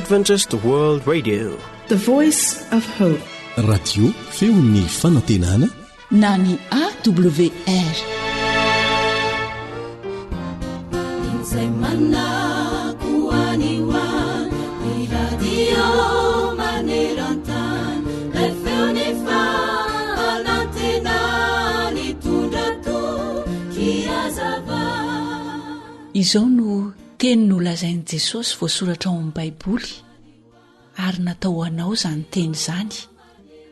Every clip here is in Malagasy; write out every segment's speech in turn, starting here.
Adventist World Radio. The Voice of Hope. Radio feon'ny fanantenana na ny AWR. Izay manako any ho any, ny radio maneran-tany, ilay feon'ny fanantenana nitondra toky hazava. Izao no teny nolazain'i Jesosy voasoratra ao amin'ny Baiboly, ary natao ho anao izany teny izany.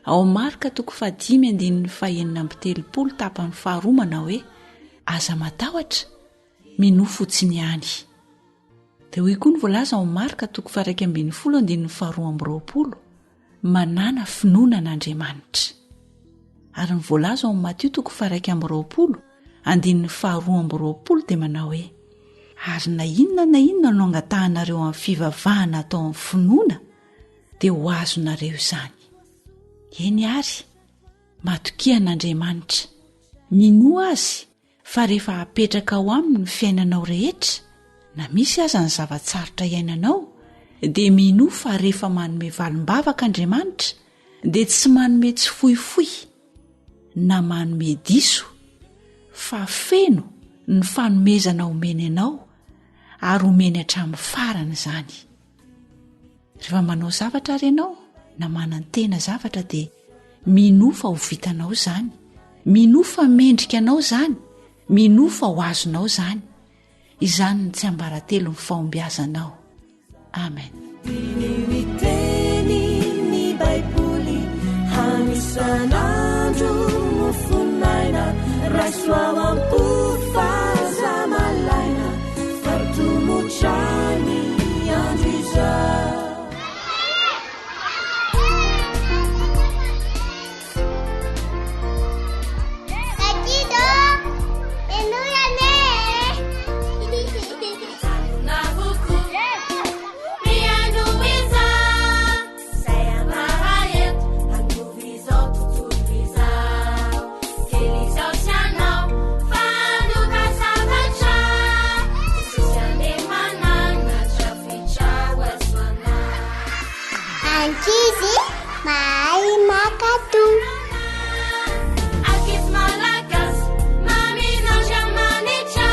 Ao Marka toko fahadimy andininy fahenina amby telopolo tapany faharoa manao hoe, Aza matahotra, minoa fotsiny ihany. Dia hoy koa ny voalaza ao Marka toko faha-iraika ambin'ny folo andininy faharoa amby roapolo, Manàna finoana an'Andriamanitra. Ary ny voalaza ao amin'ny Matio toko faha-iraika amby roapolo andininy faharoa amby roapolo dia manao hoe, Ary na inona na inona no angatahanareo amin'ny fivavahana atao amin'ny finoana, dia ho azonareo izany. Eny àry, matokia an'Andriamanitra. Minoa Azy fa rehefa apetraka ao Aminy ny fiainanao rehetra, na misy aza ny zava-tsarotra iainanao, dia minoa fa rehefa manome valim-bavaka Andriamanitra, dia tsy manome tsy fohifohy na manome diso, fa feno ny fanomezana omeny anao ary omeny hatramin'ny farany izany. Rehefa manao zavatra ary ianao na manantena zavatra dia minoa fa ho vitanao izany, minoa fa mendrika anao izany, minoa fa ho azonao izany. Izany no tsiambaratelon'ny fahombiazanao. Amen. Diniho ny tenin'ny Baiboly hanisan'andro mofon'aina raiso ao am-po fa aza malaina fa tomotra ny andro izao. Ankizy mahay mankatò. Ankizy malagasy, mamin'Andriamanitra.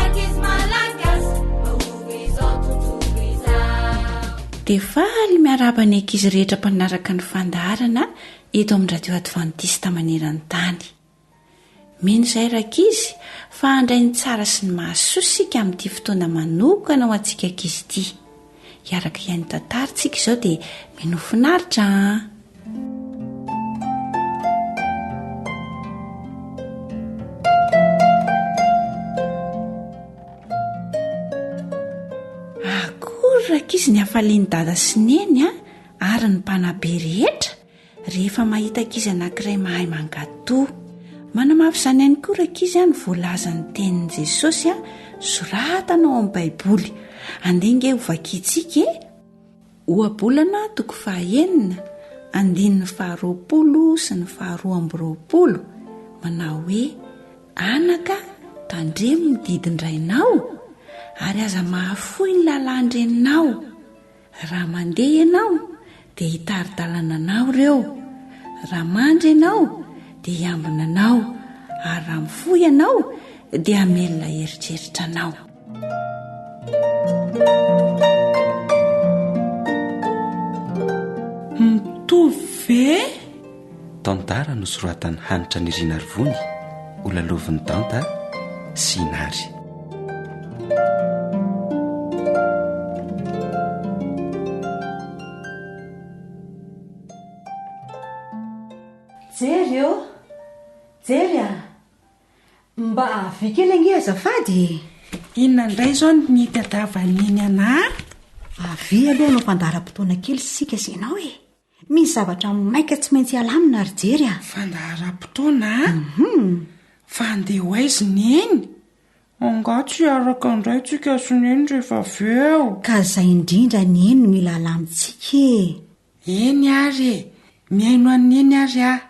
Ankizy malagasy, mahomby izao tontolo izao. Dia faly miarahaba ny ankizy rehetra mpanaraka ny fandaharana eto amin'ny Radio Advantista maneran-tany. Mino izahay rankizy fa handray ny tsara sy ny mahasoa isika amin'ity fotoana manokana ho antsika ankizy ity. Hiaraka hihaino tantara isika izao dia minoa finaritra an! Akory rankizy ny hafalian'i Dada sy Neny a, ary ny mpanabe rehetra Rehefa mahita ankizy anankiray mahay mankatò. Manamafy izany ihany koa rankizy ny voalazan'ny tenin'i Jesosy soratana ao amin'ny Baiboly. Andeha ange hovakintsika e! Ohabolana toko fahaenina, andininy faharoapolo sy ny faharoa amby roapolo, manao hoe, Anaka, tandremo ny didin-drainao, ary aza mahafoy ny lalàn-dreninao. Raha mandeha ianao dia hitari-dalana anao ireo, raha mandry ianao dia hiambina anao, ary raha mifoha ianao dia hamelona eritreritra anao. Mitovy ve? Tantara nosoratan'i Hanitra Nirina Rivony, holalovin'i Danta sy Nary. Jery ô! Jery a! Mba avia kely ange azafady e! Inona indray izao no nitadiavan'i Neny anà? Avia aloha hanao fandaharam-potoana kely isika sy ianao e! Misy zavatra maika tsy maintsy alamina ry Jery a! Fandaharam-potoana a? Fa handeha ho aiza i Neny? Angaha tsy hiaraka indray tsika sy Neny rehefa avy eo? Ka izay indrindra anie no mila alamintsika e! Eny ary e! Mihaino an'i Neny ary aho.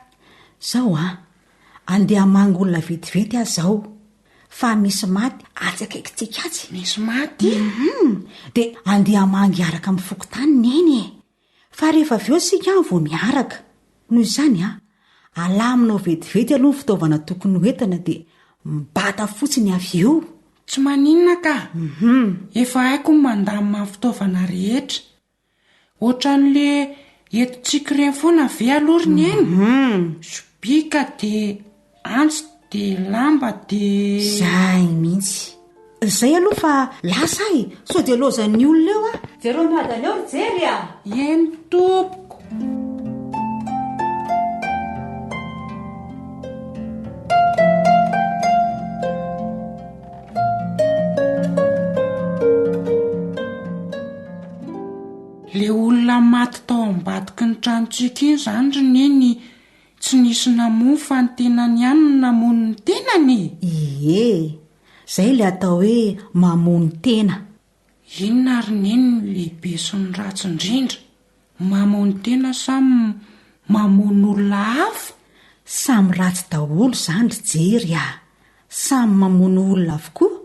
Zao an! Andeha hamangy olona vetivety aho izao. fa misy maty atsy akaikintsika atsy. Misy maty? Hum, dia andeha hamangy hiaraka amin'ny fokontany Neny e! Fa rehefa avy eo isika an vao miaraka. Noho izany an, alaminao vetivety aloha ny fitaovana tokony ho entina dia mibata fotsiny avy eo. Tsy maninona ka! Efa haiko ny mandamina ny fitaovana rehetra. Ohatran'le entintsika ireny foana ve aloha ry Neny? Sobika dia antsy dia lamba dia. Zay mihitsy. Zay aloha fa lasa aho e! Sao dia lozan'ny olona eo aho. Jereo miadana eo ry Jery a! Eny tompoko. Le olona maty tao ambadiky ny tranontsika iny izany ry Neny tsy nisy namono fa ny tenany ihany no namono ny tenany e! Ie, zay le atao hoe mamono tena. Inona ry Neny no lehibe sy ny ratsy indrindra? Mamono tena sa mamono olona hafa? Samy ratsy daholo izany ry Jery a! Samy mamono olona avokoa,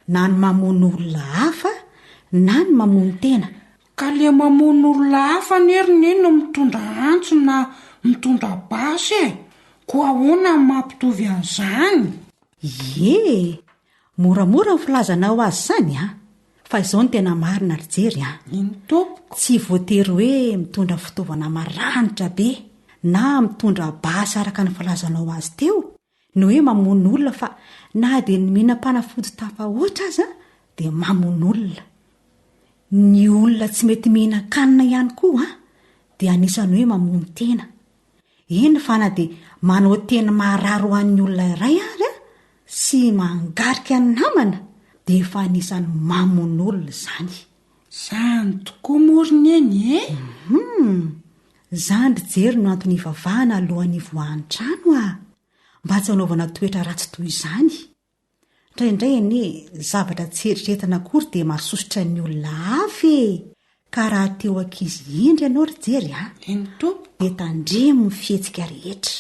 na ny mamono olona hafa na ny mamono tena. Ka le mamono olona hafa anie ry Neny no mitondra antsy na mitondra basy e! Koa ahoana no mampitovy an'izany? Ie e! Moramora ny filazanao azy izany an! Fa izao no tena marina ry Jery an! Ino tompoko? Tsy voatery hoe mitondra fitaovana maranitra be na mitondra basy araka ny filazanao azy teo ny hoe mamono olona fa na dia ny mihinam-panafody tafahoatra aza dia mamono olona. Ny olona tsy mety mihinan-kanina ihany koa dia anisan'ny hoe mamono tena. Eny fa na dia manao teny maharary ho an'ny olona iray ary sy mangarika ny namana dia efa anisan'ny mamono olona izany. Izany tokoa moa ry Neny e! Hum! Izany ry Jery no antony hivavahana alohan'ny hivoahan'ny trano ah! Mba tsy hanaovana toetra ratsy toy izany. Indraindray anie zavatra tsy eritreretina akory dia mahasosotra ny olona hafa e! Ka raha te ho ankizy hendry ianao ry Jery a! Eny tompoko. Dia tandremo ny fihetsika rehetra.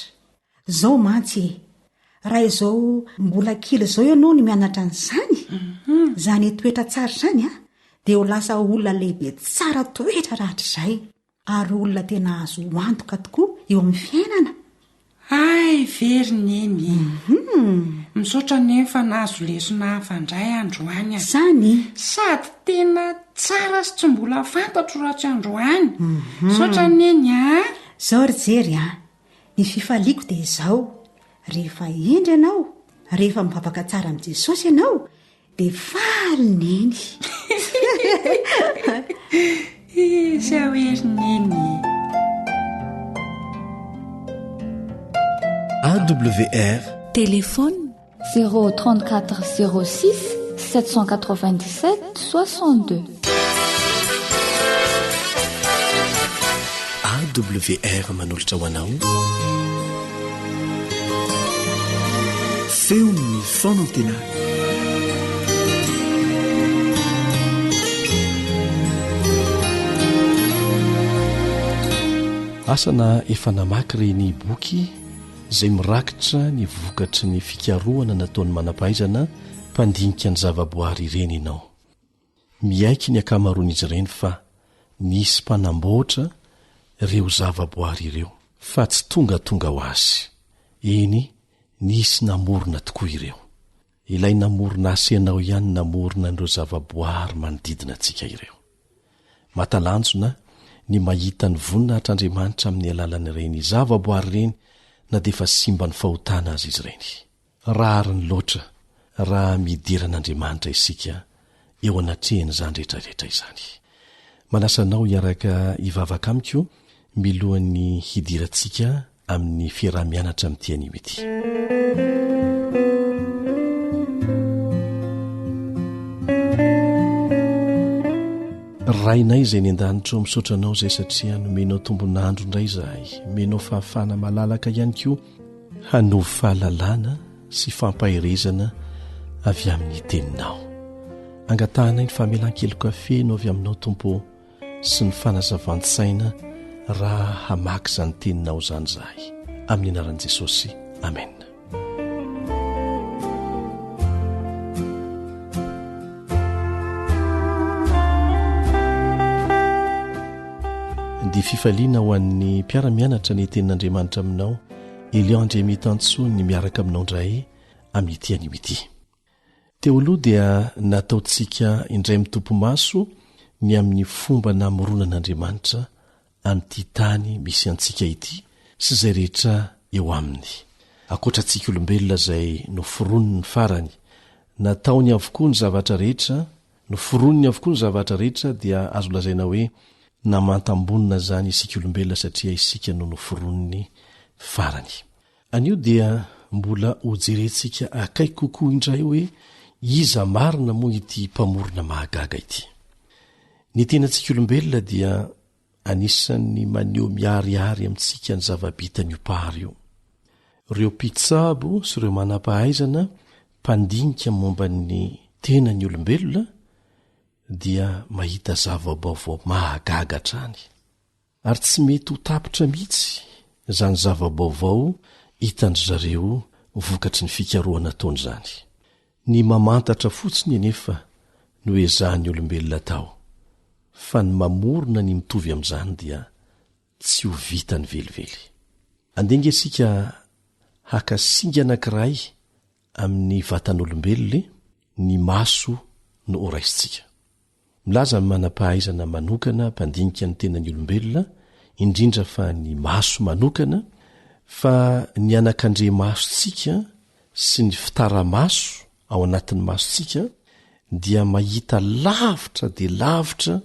Izao mantsy e! Raha izao mbola kely izao ianao no mianatra an'izany, izany toetra tsara izany a, dia ho lasa olona lehibe tsara toetra rahatrizay. Ary olona tena azo antoka tokoa eo amin'ny fiainana. Hay ve ry Neny e! Misaotra Neny fa nahazo lesona hafa indray androany a! Zany? Sady tena tsara sy tsy mbola fantatro raha tsy androany. Misaotra Neny a! Zao ry Jery a! Ny fifaliako dia izao, rehefa hendry ianao, rehefa mivavaka tsara amin'i Jesosy ianao, Dia faly Neny. Izao ery Neny. AWR. Téléphone 034 06 797 62. AWR manolotra ho anao. Feon'ny fanantenana. Asa na efa namaky ireny boky izay mirakitra ny vokatry ny fikarohana nataon'ny manam-pahaizana mpandinika ny zavaboary ireny ianao. Miaiky ny ankamaroan'izy ireny fa nisy mpanamboatra ireo zavaboary ireo, fa tsy tongatonga ho azy. Eny, nisy namorona tokoa ireo. Ilay namorona ahy sy ianao ihany namorona an'ireo zavaboary manodidina antsika ireo. Mahatalanjona ny mahita ny voninahitr'Andriamanitra amin'ny alalan'ireny zavaboary ireny na dia efa simban'ny fahotana aza izy ireny. Rariny loatra raha midera an'Andriamanitra isika eo anatrehan'izany rehetra rehetra izany. Manasa anao hiaraka hivavaka amiko milohan'ny hidirantsika amin'ny fiaraha-mianatra amin'ity anio ity. Rainay izay any an-danitra ô, misaotra anao izay satria nomenao tombon'andro indray izahay, omenao fahafahana malalaka ihany koa hanovo fahalalana sy fampaherezana avy amin'ny teninao. Angatahanay ny famelan-keloka feno avy aminao Tompo ô sy ny fanazavan-tsaina raha hamaky izany teninao izany izahay. Amin'ny anaran'i Jesosy. Amena. dia fifaliana ho an'ny mpiara-mianatra ny tenin'Andriamanitra aminao, Elion Andriamitansoa ny miaraka aminao indray amin'ity anio ity. Teo aloha dia nataontsika indray mitopy maso ny amin'ny fomba namoronan'Andriamanitra an'ity tany misy antsika ity sy izay rehetra eo aminy. Ankoatra antsika olombelona izay noforoniny farany, nataony avokoa ny zavatra rehetra, noforoniny avokoa ny zavatra rehetra dia azo lazaina hoe namantam-bonona izany isika olombelona satria isika no noforoniny farany. Anio dia mbola hojerentsika akaiky kokoa indray hoe iza marina moa ity Mpamorona mahagaga ity. Ny tenantsika olombelona dia anisan'ny maneho miharihary amintsika ny zava-bitan'io Mpahary io. Ireo mpitsabo sy ireo manam-pahaizana mpandinika momba ny tenan'ny olombelona dia mahita zava-baovao mahagaga hatrany. Ary tsy mety ho tapitra mihitsy izany zava-baovao hitan-dry zareo vokatry ny fikarohana ataony izany. Ny mamantatra fotsiny anefa no ezahan'ny olombelona atao, fa ny mamorona ny mitovy amin'izany dia tsy ho vitany velively. Andeha ange isika haka singa anankiray amin'ny vatan'olombelona e, ny maso no horaisintsika. Milaza ny manam-pahaizana manokana mpandinika ny tenan'ny olombelona, indrindra fa ny maso manokana, fa ny anakandriamasontsika sy ny fitara-maso ao anatin'ny masontsika dia mahita lavitra dia lavitra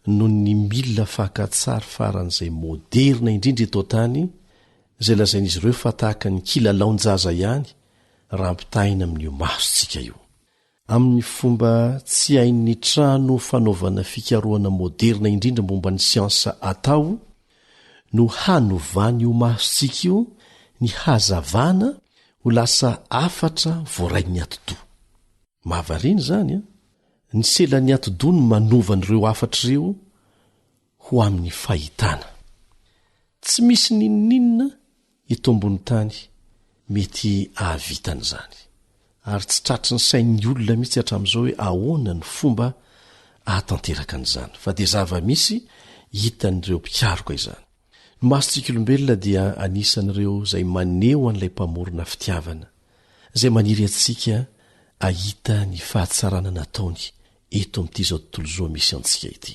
noho ny milina fakan-tsary faran'izay moderina indrindra eto an-tany, izay lazain'izy ireo fa tahaka ny kilalaon-jaza ihany raha ampitahaina amin'io masontsika io. Amin'ny fomba tsy hain'ny trano fanaovana fikarohana moderina indrindra momba ny siansa atao no hanovan'io masontsika io ny hazavana ho lasa hafatra voarain'ny atidoha. Mahavariana izany an! Ny selan'ny atidoha no manova an'ireo hafatra ireo ho amin'ny fahitana. Tsy misy n'inon'inona eto ambony tany mety hahavita an'izany. Ary tsy tratry ny sain'ny olona mihitsy hatramin'izao hoe ahoana ny fomba ahatanteraka an'izany. Fa dia zava-misy hitan'ireo mpikaroka izany. Ny masontsika olombelona dia anisan'ireo izay maneho an'ilay Mpamorona fitiavana, izay maniry antsika hahita ny fahatsarana nataony eto amin'ity izao tontolo izao misy antsika ity.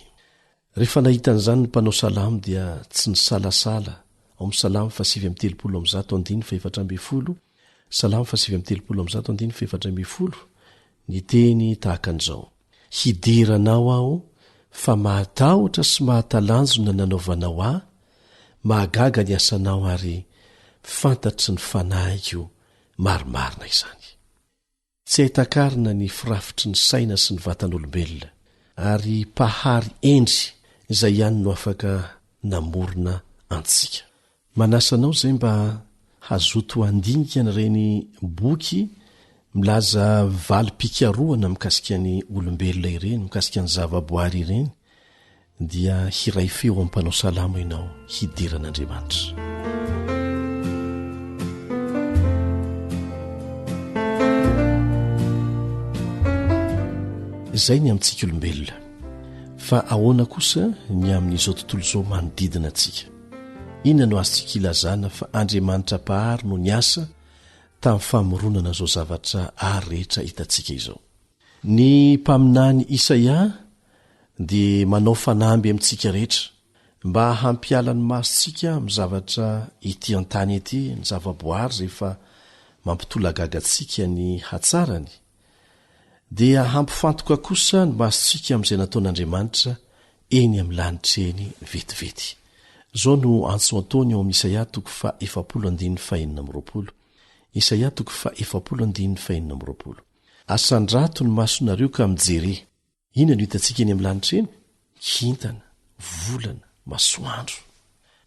Rehefa nahita an'izany ny mpanao salamo dia tsy nisalasala, ao amin'ny Salamo faha139 andininy faha-14, Salamo faha-139 andininy faha-14, niteny tahaka an'izao, Hidera Anao aho, fa mahatahotra sy mahatalanjona ny nanaovanao ahy, mahagaga ny asanao ary fantatry ny fanahiko marimarina izany. Tsy hay takarina ny firafitry ny saina sy ny vatan'olombelona, ary Mpahary hendry izay ihany no afaka namorona antsika. Manasa anao izay mba hazoto handinika an'ireny boky milaza valim-pikarohana mikasika ny olombelona ireny, mikasika ny zavaboary ireny, dia hiray feo amin'ny mpanao salamo ianao hidera an'Andriamanitra. Izay ny amintsika olombelona. Fa ahoana kosa ny amin'izao tontolo izao manodidina antsika? Inona no azontsika ilazana fa Andriamanitra Mpahary no niasa tamin'ny famoronana izao zavatra ary rehetra hitantsika izao? Ny mpaminany Isaia dia manao fanamby amintsika rehetra mba hampiala ny masontsika amin'ny zavatra ety an-tany ety, ny zavaboary izay efa mampitolagaga antsika ny hatsarany, dia hampifantoka kosa ny masontsika amin'izay nataon'Andriamanitra eny amin'ny lanitra eny vetivety. Izao no antso ataony ao amin'ny Isaia toko faha-40 andininy faha-26. Isaia toko faha-40 andininy faha-26. Asandrato ny masonareo ka mijere. Inona no hitantsika eny amin'ny lanitra eny? Kintana, volana, masoandro.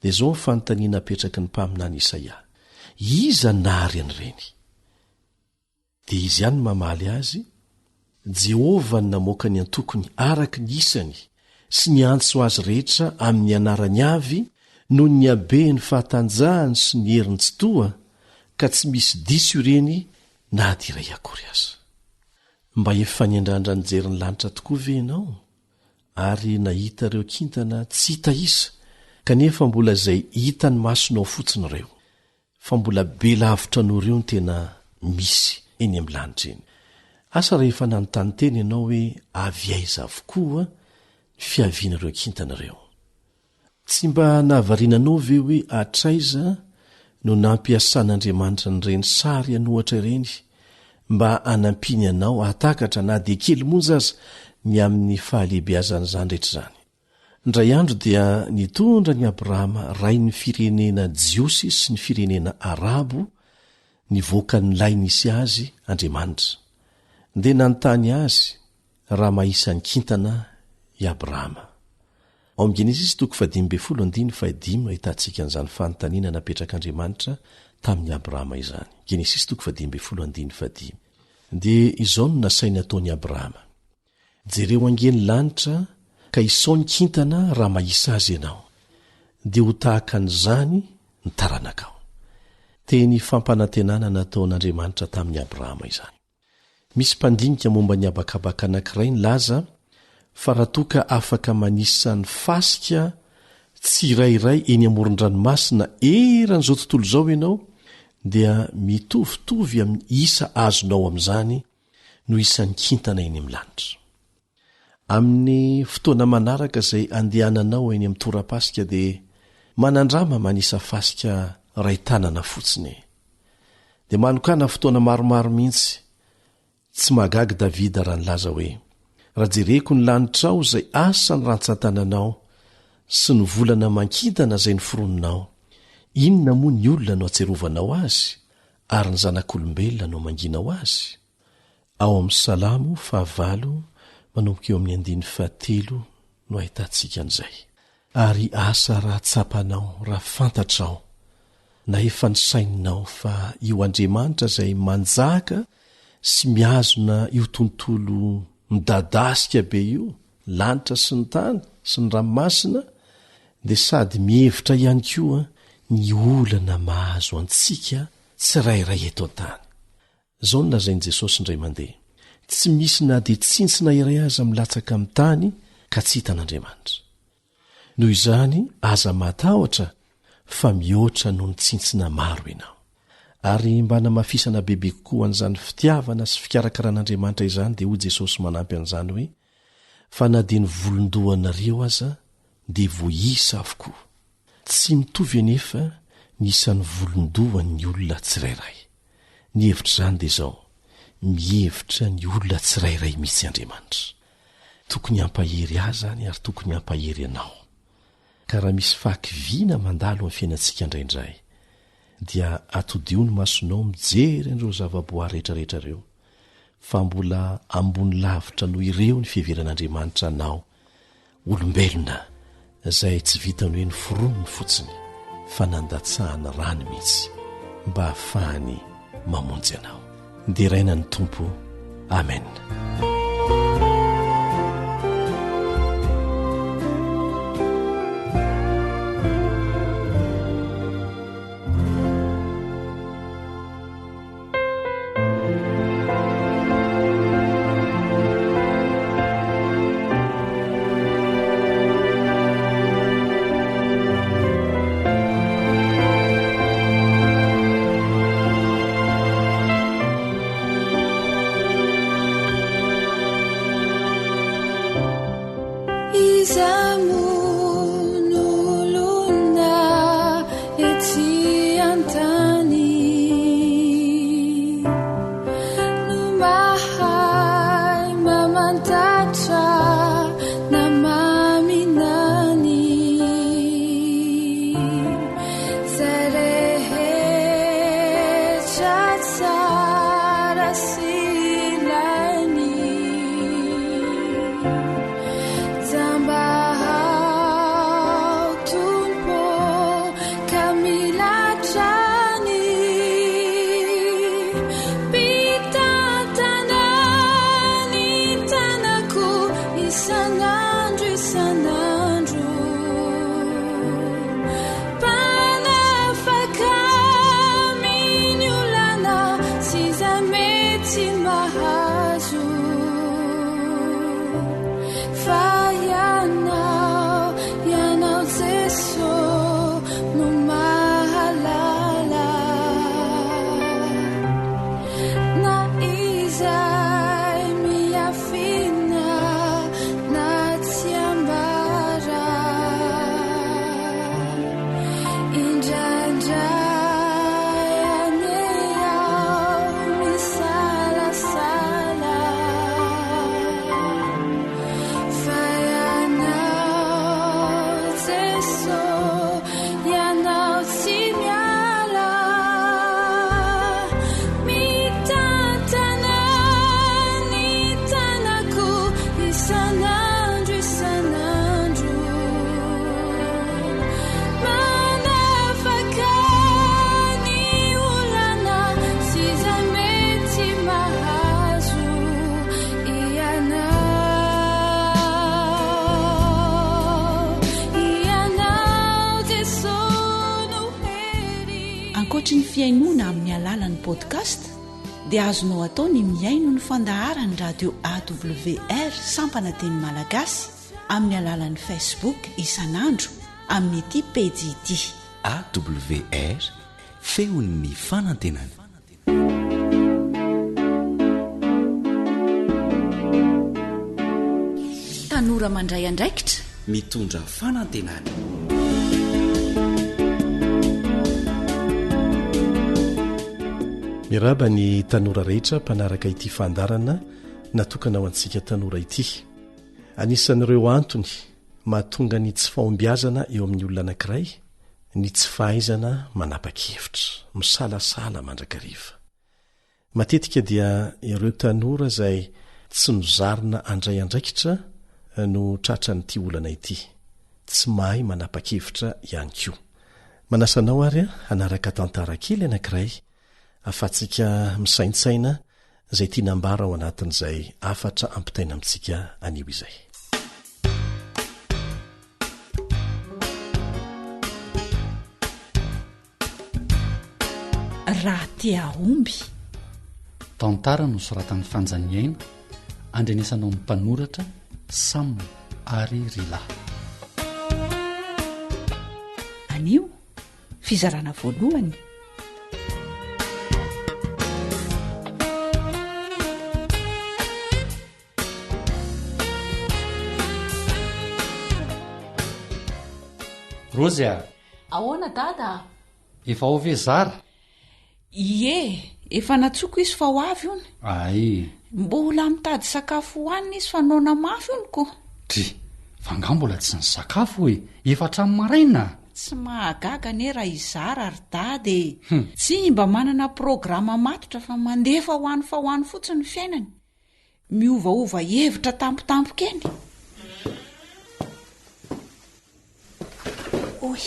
Dia izao ny fanontaniana apetraky ny mpaminany Isaia, Iza no nahary an'ireny? Dia izy ihany no mamaly azy, Jehovah no namoaka ny antokony araka ny isany sy niantso azy rehetra amin'ny anarany avy noho ny haben'ny fahatanjahany sy ny heriny tsitoha, ka tsy misy diso ireny na dia iray akory aza. Mba efa niandrandra nijery ny lanitra tokoa ve ianao ary nahita ireo kintana tsy hita isa? Kanefa mbola izay hitan'ny masonao fotsiny ireo. Fa mbola be lavitra noho ireo ny tena misy eny amin'ny lanitra eny. Asa raha efa nanontany tena ianao hoe avy aiza avokoa ny fiavian'ireo kintana ireo. Tsy mba nahavariana anao ve hoe hatraiza no nampiasan'Andriamanitra an'ireny sary an'ohatra ireny mba hanampiany anao hahatakatra na dia kely monja aza ny amin'ny fahalehibeazan'izany rehetra izany? Indray andro dia nitondra an'i Abrahama rain'ny firenena jiosy sy ny firenena arabo nivoaka ny lay nisy azy Andriamanitra. Dia nanontany azy raha mahisa ny kintana i Abrahama. Ao amin'ny Genesisy toko fahadimy ambin'ny folo andininy fahadimy no ahitantsika an'izany fanontaniana napetrak'Andriamanitra tamin'i Abrahama izany. Genesisy toko fahadimy ambin'ny folo andininy fahadimy. Dia izao no nasainy hataon'i Abrahama, Jereo ange ny lanitra ka isao ny kintana raha mahisa azy ianao, dia ho tahaka an'izany ny taranakao. Teny fampanantenana nataon'Andriamanitra tamin'i Abrahama izany. Misy mpandinika momba ny habakabaka anankiray nilaza fa raha toa ka afaka manisa ny fasika tsirairay eny amoron-dranomasina eran'izao tontolo izao ianao dia mitovitovy amin'ny isa azonao amin'izany no isan'ny kintana eny amin'ny lanitra. Amin'ny fotoana manaraka izay andehananao eny amin'ny torapasika dia manandrama manisa fasika iray tanana fotsiny e. Dia manokàna fotoana maromaro mihitsy. Tsy mahagaga Davida raha nilaza hoe, Raha jereko ny lanitrao izay asan'ny rantsantananao sy ny volana aman-kintana izay noforoninao, inona moa ny olona no ahatsiarovanao azy ary ny zanak'olombelona no amangianao azy? Ao amin'ny Salamo fahavalo manomboka eo amin'ny andininy fahatelo no ahitantsika an'izay. Ary asa raha tsapanao, raha fantatrao, na efa nisaininao fa io Andriamanitra izay manjaka sy mihazona io tontolo midadasika be io, lanitra sy ny tany sy ny ranomasina, dia sady mihevitra ihany koa ny olana mahazo antsika tsirairay eto an-tany. Izao no lazain'i Jesosy indray mandeha, Tsy misy na dia tsintsina iray aza milatsaka amin'ny tany ka tsy hitan'Andriamanitra. Noho izany, aza matahotra fa mihoatra noho ny tsintsina maro ianao. Ary mba hanamafisana bebe kokoa an'izany fitiavana sy fikarakaran'Andriamanitra izany dia hoy Jesosy manampy an'izany hoe, Fa na dia ny volon-dohanareo aza dia voaisa avokoa. Tsy mitovy anefa ny isan'ny volon-dohan'ny olona tsirairay. Ny hevitr'izany dia izao, mihevitra ny olona tsirairay mihitsy Andriamanitra. Tokony hampahery ahy izany ary tokony hampahery anao. Ka raha misy fahakiviana mandalo amin'ny fiainantsika indraindray, dia atodiho ny masonao mijery an'ireo zavaboary rehetrarehetra ireo, fa mbola ambony lavitra noho ireo ny fiheveran'Andriamanitra anao Olombelona izay tsy vitan'ny hoe noforoniny fotsiny fa nandatsahany rany mihitsy mba hahafahany mamonjy anao. Deraina ny Tompo. Amen. Iza moa no olona ety an-tany no mahay mamantatra na maminany izay rehetra tsara sy ilainy. Jamba aho Tompo ka mila hatrany Mpitantana ny tanako isan'andro isan'andro Mpanafaka amin'ny olana sy izay mety mahazo Fa Ianao, Ianao Jeso. fihainoana amin'ny alalan'ny podcast dia azonao atao ny mihaino ny fandaharan'ny radio AWR sampana teny malagasy amin'ny alalan'ny Facebook isan'andro amin'ity pejy ity. AWR, feon'ny fanantenana. Tanora mandray andraikitra. Mitondra fanantenana. Miarahaba ny tanora rehetra mpanaraka ity fandaharana natokana ho antsika tanora ity. Anisan'ireo antony mahatonga ny tsy fahombiazana eo amin'ny olona anankiray ny tsy fahaizana manapa-kevitra, misalasala mandrakariva. Matetika dia ireo tanora izay tsy nozarina handray andraikitra no tratran'ity olana ity. Tsy mahay manapa-kevitra ihany koa. Manasa anao ary hanaraka tantara kely anankiray ahafahantsika misaintsaina izay tiana ambara ao anatin'izay hafatra ampitaina amintsika anio izay. Raha te hahomby. Tantara nosoratan'i Fanja Niaina, andrenesanao ny mpanoratra, Sam ary Rila. Anio, fizarana voalohany. Rozy a! Ahoana dada a? Efa ao ve Zara? Ie, efa natsoko izy fa ho avy hono. Ay. Mbola mitady sakafo hohanina izy fa noana mafy hono ko. Dry, fa angaha mbola tsy nisakafo e? Efa hatramin'ny maraina? Tsy mahagaga anie raha i Zara ry dada e. Tsy mba manana programa matotra fa mandefa ho any fa ho any fotsiny ny fiainany. Miovaova hevitra tampotampoka eny. Oy!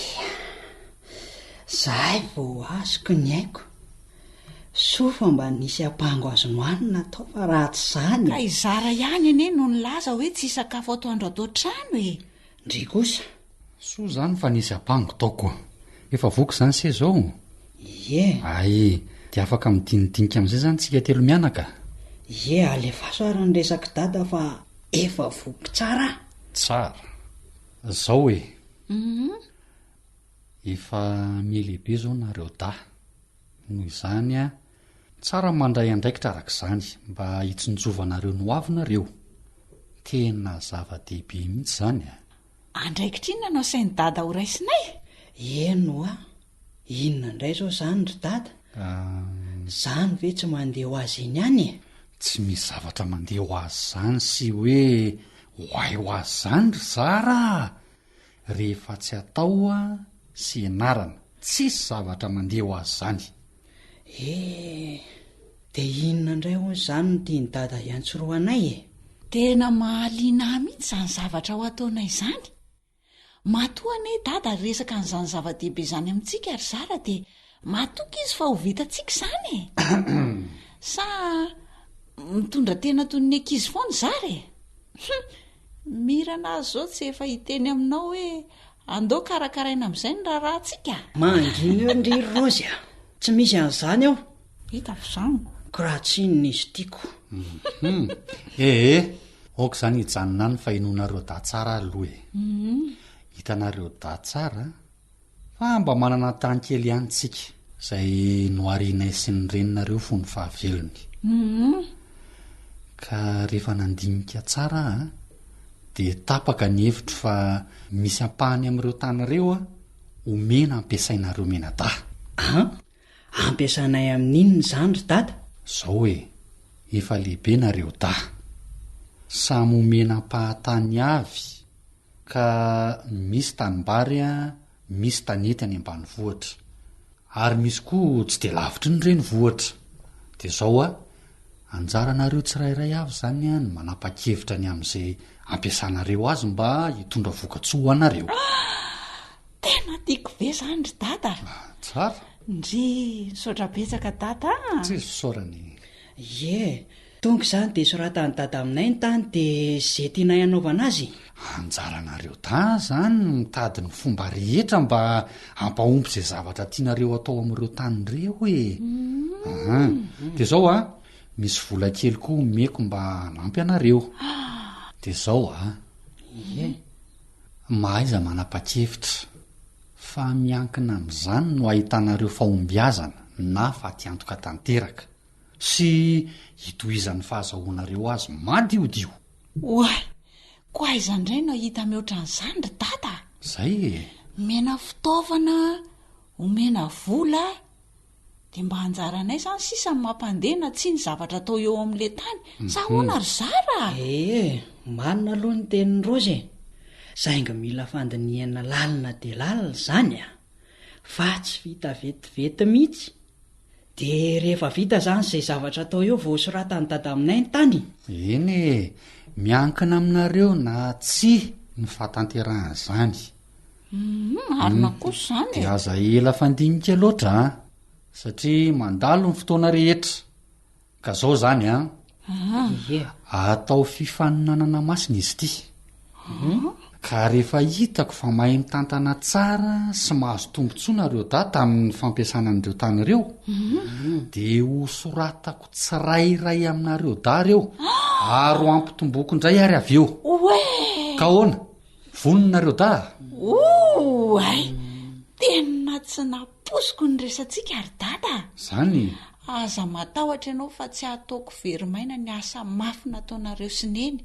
Zahay vao azoko ny aiko. Soa fa mba nisy apango azo nohanina tao fa raha tsy izany. Ka i Zara ihany anie no nilaza hoe tsy hisakafo atoandro ato an-trano e! Ndry kosa. Soa zany fa nisy apango tao ko. Efa voky zany se zao? Ie. Ay, dia afaka midinidinika amizay zany tsika telo mianaka? Ie, alefaso ary ny resak'i dada fa efa voky tsara aho. Tsara. Zao e. Efa mihalehibe zao nareo dahy. Noho izany, tsara ny mandray andraikitra araka izany mba hitsinjovanareo ny hoavinareo. Tena zava-dehibe mihitsy izany a! Andraikitra inona no asain'i Dada ho raisinay? Eny hoa! Inona indray izao izany ry Dada? Izany ve tsy mandeha ho azy eny ihany e? Tsy misy zavatra mandeha ho azy izany sy hoe ho ahy ho azy izany ry zara a! Rehefa tsy atao sy ianarana, tsisy zavatra mandeha ho azy zany. Eh! De inona indray hono izany no tian'i Dada hiantsorohanay e? Tena mahaliana ahy mihitsy izany zavatra ho ataonay izany. Matoa anie Dada resaka an'izany zava-dehibe izany amintsika ry Zara dia matoky izy fa ho vitantsika izany e! Sa mitondra tena toy ny ankizy foana Zara e? Hum! Mirana azy zao tsy efa hiteny aminao hoe andao karakaraina amin'izay ny raharahantsika? Mangina eo ndry Raozy a! Tsy misy an'izany eo! Hitako izany. Ko raha tsy inona izy tiako. Hum! Ee, aoka izany hijanona any fa henoinareo dahy tsara aloha e! Hitanareo dahy tsara Fa mba manana tany kely ihany tsika. Izay noharianay sy ny reninareo fony fahavelony. Ka rehefa nandinika tsara aho an, dia tapaka ny hevitro fa misy ampahany amin'ireo tany ireo omena ampiasainareo mianadahy. An? Ampiasanay amin'inona izany ry dada? Zao e, efa lehibe nareo dahy. Samy omena ampahan-tany avy Ka misy tanimbary misy tanety any ambanivohitra. Ary misy koa tsy dia lavitry ny renivohitra. Dia izao a, anjaranareo tsirairay avy izany ny manapa-kevitra ny amin'izay ampiasanareo azy mba hitondra vokatsoa ho anareo. Tena tiako be izany ry dada a! Tsara. Ndry, misaotra betsaka dada a! Tsisy fisaorana e. Ie. Tonga izany dia soratan'i Dada aminay ny tany dia ze tianay hanaovana azy e! Anjaranareo dahy izany ny mitady ny fomba rehetra mba hampahomby izay zavatra tianareo atao amin'ireo tany ireo e! Aha. Dia izao a, misy vola kely koa omeko mba hanampy anareo. Dia izao a. Ie. Mahaiza manapa-kevitra fa miankina amin'izany no ahitanareo fahombiazana na fatiantoka tanteraka. Sy hitohizan'ny fahazahoanareo azy madiodio. Oay! Ko aiza indray no hahita mihoatra an'izany ry dada a! Zay e! Omena fitaovana, omena vola, dia mba anjaranay izany sisa ny mampandeha na tsia ny zavatra atao eo amin'ilay tany, sa ahoana ry zara a! Ee, marina aloha ny tenin'i Raozy e! Saingy mila fandinihana lalina dia lalina izany a! Fa tsy vita vetivety mihitsy. Dia rehefa vita zany izay zavatra atao eo vao soratan'i dada aminay ny tany? Eny e, miankina aminareo na tsia ny fahatanterahan'izany. Humm, marina kosa izany e. Dia aza ela fandinika loatra an, satria mandalo ny fotoana rehetra. Ka zao zany an, Ie. atao fifaninanana masina izy ity. Ka rehefa hitako fa mahay mitantana tsara sy mahazo tombontsoa nareo dahy tamin'ny fampiasana an'ireo tany ireo, dia ho soratako tsirairay aminareo dahy ireo ary ho ampitomboko indray ary avy eo. Oe! Ka ahoana? Vonona nareo dahy? Oay! Tena tsy nampoiziko ny resatsika ry dada a! Zany? Aza matahotra ianao fa tsy hataoko very maina ny asa mafy nataonareo sy neny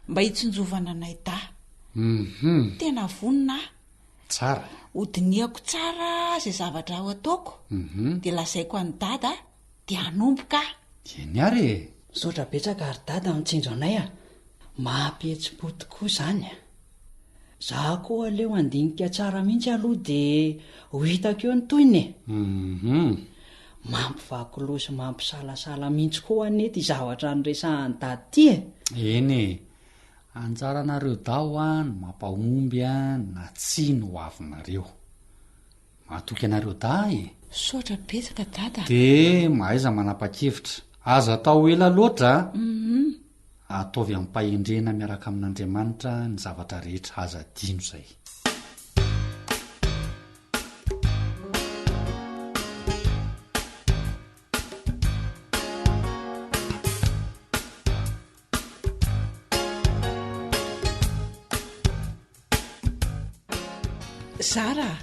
mba hitsinjovana anay dahy. Hum. Tena vonona aho. Tsara. Hodinihako tsara izay zavatra ho ataoko, Hum. dia lazaiko an'i dada dia hanomboka aho. Eny ary e! Misaotra betsaka ry dada mitsinjo anay a! Mampihetsi-po tokoa izany a! Za koa aleo handinika tsara mihitsy aloha de ho hitako eo ny tohiny e! Hum. Mampivaky loha sy mampisalasala mihitsy koa anie ity zavatra noresahan'i dada ity e! Eny e! Anjaranareo daho a ny mampahomby a na tsia ny hoavinareo. Matoky anareo dahy e! Misaotra betsaka dada a! De mahaiza manapa-kevitra. Aza atao ela loatra a! Ataovy amim-pahendrena miaraka amin'Andriamanitra ny zavatra rehetra, aza adino izay. Zara a!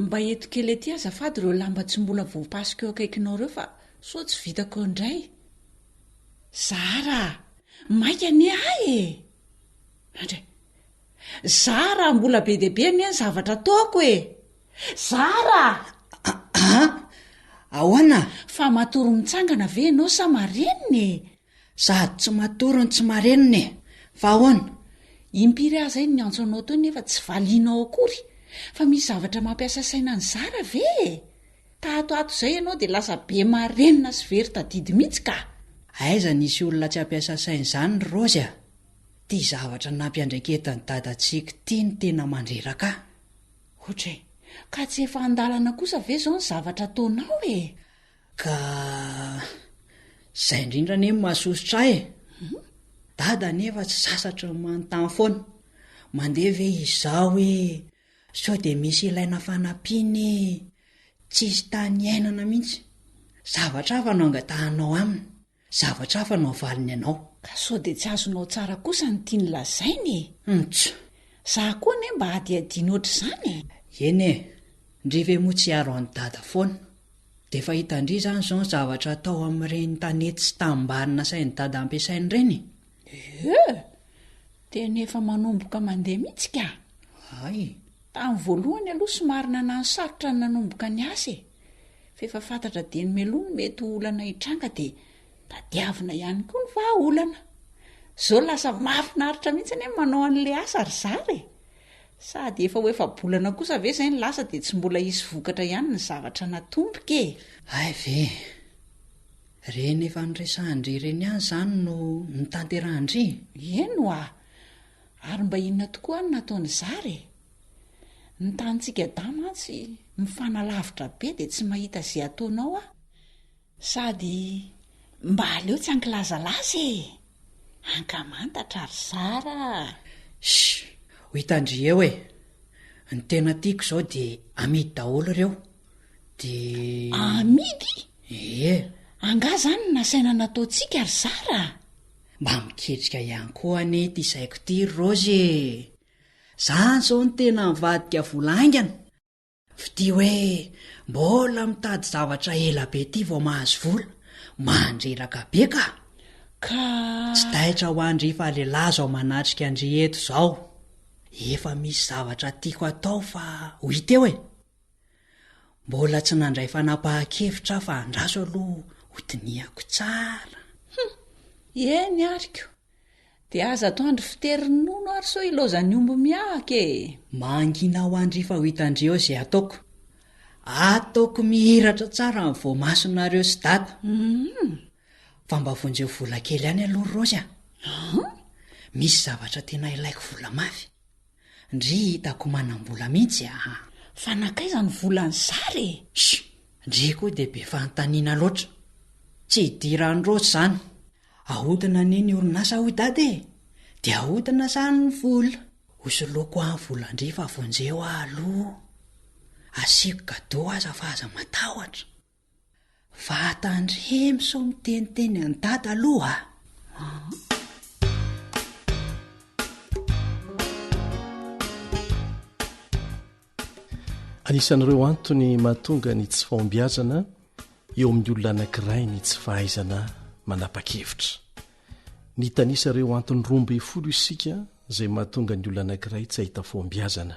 Mba eto kely aty azafady ireo lamba tsy mbola voapasika eo akaikinao ireo fa sao tsy vitako eo indray. Zara a! Maika anie ahy e! Andray! Zara a! Mbola be dia be anie ny zavatra ataoko e! Zara a! An! Ahoana? Fa matory mitsangana ve ianao sa marenina e? Sady tsy matory no tsy marenina e! Fa ahoana? Impiry aho izay no niantso anao teo nefa tsy valianao akory? Fa misy zavatra mampiasa saina an'i Zara ve e? Tato ato izay ianao dia lasa be marenina sy very tadidy mihitsy ka! Aiza nisy olona tsy hampiasa saina izany ry Raozy a! Ity zavatra nampiandraiketan'i Dadatsiky ity no tena mandreraka ahy. Otra e! Ka tsy efa an-dalana kosa ve izao ny zavatra ataonao e? Ka izay indrindra anie no mahasosotra ahy e! Dada anefa tsy sasatry ny manontany foana, mandeha ve izao e? Sao dia misy ilaina fanampiana e! Tsisy tany iainana mihitsy. Zavatra hafa no angatahanao aminy, zavatra hafa no avaliny anao. Ka sao dia tsy azonao tsara kosa ny tiany lazaina e! Nts. Za koa anie mba hadihadiana ohatr'izany e! Eny e! Ndry ve moa tsy hiaro an'i Dada foana? Dia efa hitan-dry izany izao ny zavatra atao amin'ireny tanety sy tanimbary nasain'i Dada ampiasaina ireny e! Ee! Tena efa manomboka mandeha mihitsy ka! Hay! Tamin'ny voalohany aloha somary nanano sarotra ny nanomboka ny asa e! Fa efa fantatra dieny mialoha ny mety ho olana hitranga dia tadiavina ihany koa ny vahaolana. Izao lasa mahafinaritra mihitsy anie ny manao an'ilay asa ry zara e! Sady efa ho efa-bolana kosa ve izay ny lasa dia tsy mbola hisy vokatra ihany ny zavatra natomboka e! Hay ve! Ireny efa noresahan-dry ireny ihany izany no notanterahan-dry? Eny hoa! Ary mba inona tokoa ary no nataon'i Zara e? Ny tanintsika dahy mantsy mifanalavitra be dia tsy mahita izay ataonao aho. Sady. Mba aleo tsy ankilazalaza e! Ankamantatra ry zara a! Shh! Ho hitan-dry eo e! Ny tena tiako izao dia amidy daholo ireo. Dia. Amidy? Ie. Angaha izany no nasaina nataontsika ry zara a! Mba miketrika ihany koa anie ity saiko ity ry Raozy e! Zany izao no tena mivadika vola haingana. Fitia hoe mbola mitady zavatra ela be ity vao mahazo vola, mandreraka be ka! Ka. Tsy taitra ho an-dry fa lehilahy izao manatrika an-dry eto izao. Efa misy zavatra tiako atao fa ho hita eo e! Mbola tsy nandray fanapahan-kevitra aho fa andraso aloha hodinihako tsara. Hum! Eny ary ko! Dia aza atoandro fitery ronono ary sao ilaozan'ny omby mihahaka e! Mangina ho an-dry fa ho hitan-dry eo izay ataoko. Ataoko mihiratra tsara ny voamasonareo sy dada. Hum! Fa mba vonjeo vola kely ihany aloha ry Raozy a! An? Misy zavatra tena ilaiko vola mafy. Ndry hitako manam-bola mihitsy aa! Fa nankaiza ny volan'i Zara e? Sh! Ndry koa dia be fanontaniana loatra. Tsy idiran'i Raozy izany. Ahodina anie ny orinasa hoy dada e! Dia ahodina izany ny vola. Hosoloiko aho ny volan-dry fa vonjeo aho aloha. Asiako cadeau aza fa aza matahotra. Fa tandremo sao miteniteny an'i dada aloha a! Anisan'ireo antony mahatonga ny tsy fahombiazana eo amin'ny olona anankiray ny tsy fahaizana manapa-kevitra. Nitanisa ireo antony 12 isika izay mahatonga ny olona anankiray tsy hahita fahombiazana,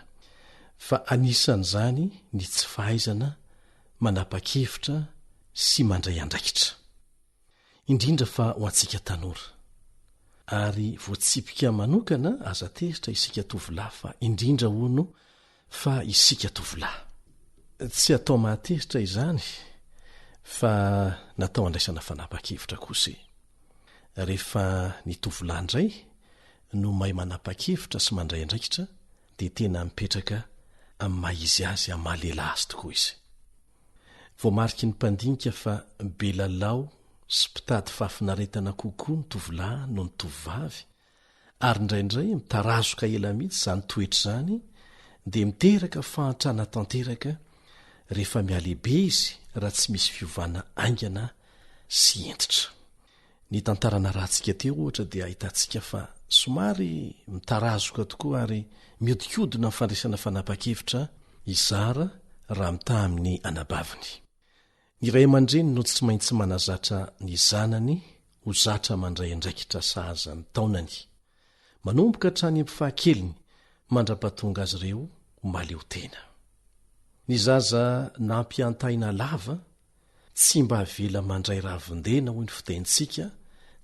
fa anisan'izany ny tsy fahaizana manapa-kevitra sy mandray andraikitra. Indrindra fa ho antsika tanora. Ary voatsipika manokana aza tezitra isika tovolahy fa indrindra hono fa isika tovolahy. Tsy atao mahatezitra izany fa natao handraisana fanapa-kevitra kosa e. Rehefa ny tovolahy indray no mahay manapa-kevitra sy mandray andraikitra dia tena mipetraka amin'ny maha izy azy, amin'ny maha lehilahy azy tokoa izy. Voamariky ny mpandinika fa be lalao sy mpitady fahafinaretana kokoa ny tovolahy noho ny tovovavy, ary indraindray mitarazoka ela mihitsy izany toetra izany dia miteraka fahantrana tanteraka rehefa mihalehibe izy raha tsy misy fiovana haingana sy hentitra. Ny tantara narahantsika teo ohatra dia ahitantsika fa somary mitarazoka tokoa ary mihodinkodina amin'ny fandraisana fanapahan-kevitra i Zara raha mitaha amin'ny anabaviny. Ny ray aman-dreny no tsy maintsy manazatra ny zanany ho zatra mandray andraikitra sahaza ny taonany, manomboka hatrany amin'ny fahakeliny mandra-pahatonga azy ireo ho mahaleo tena. Ny zaza nampihantaina lava Tsy mba avela mandray ravin-dena hoy ny fitenintsika,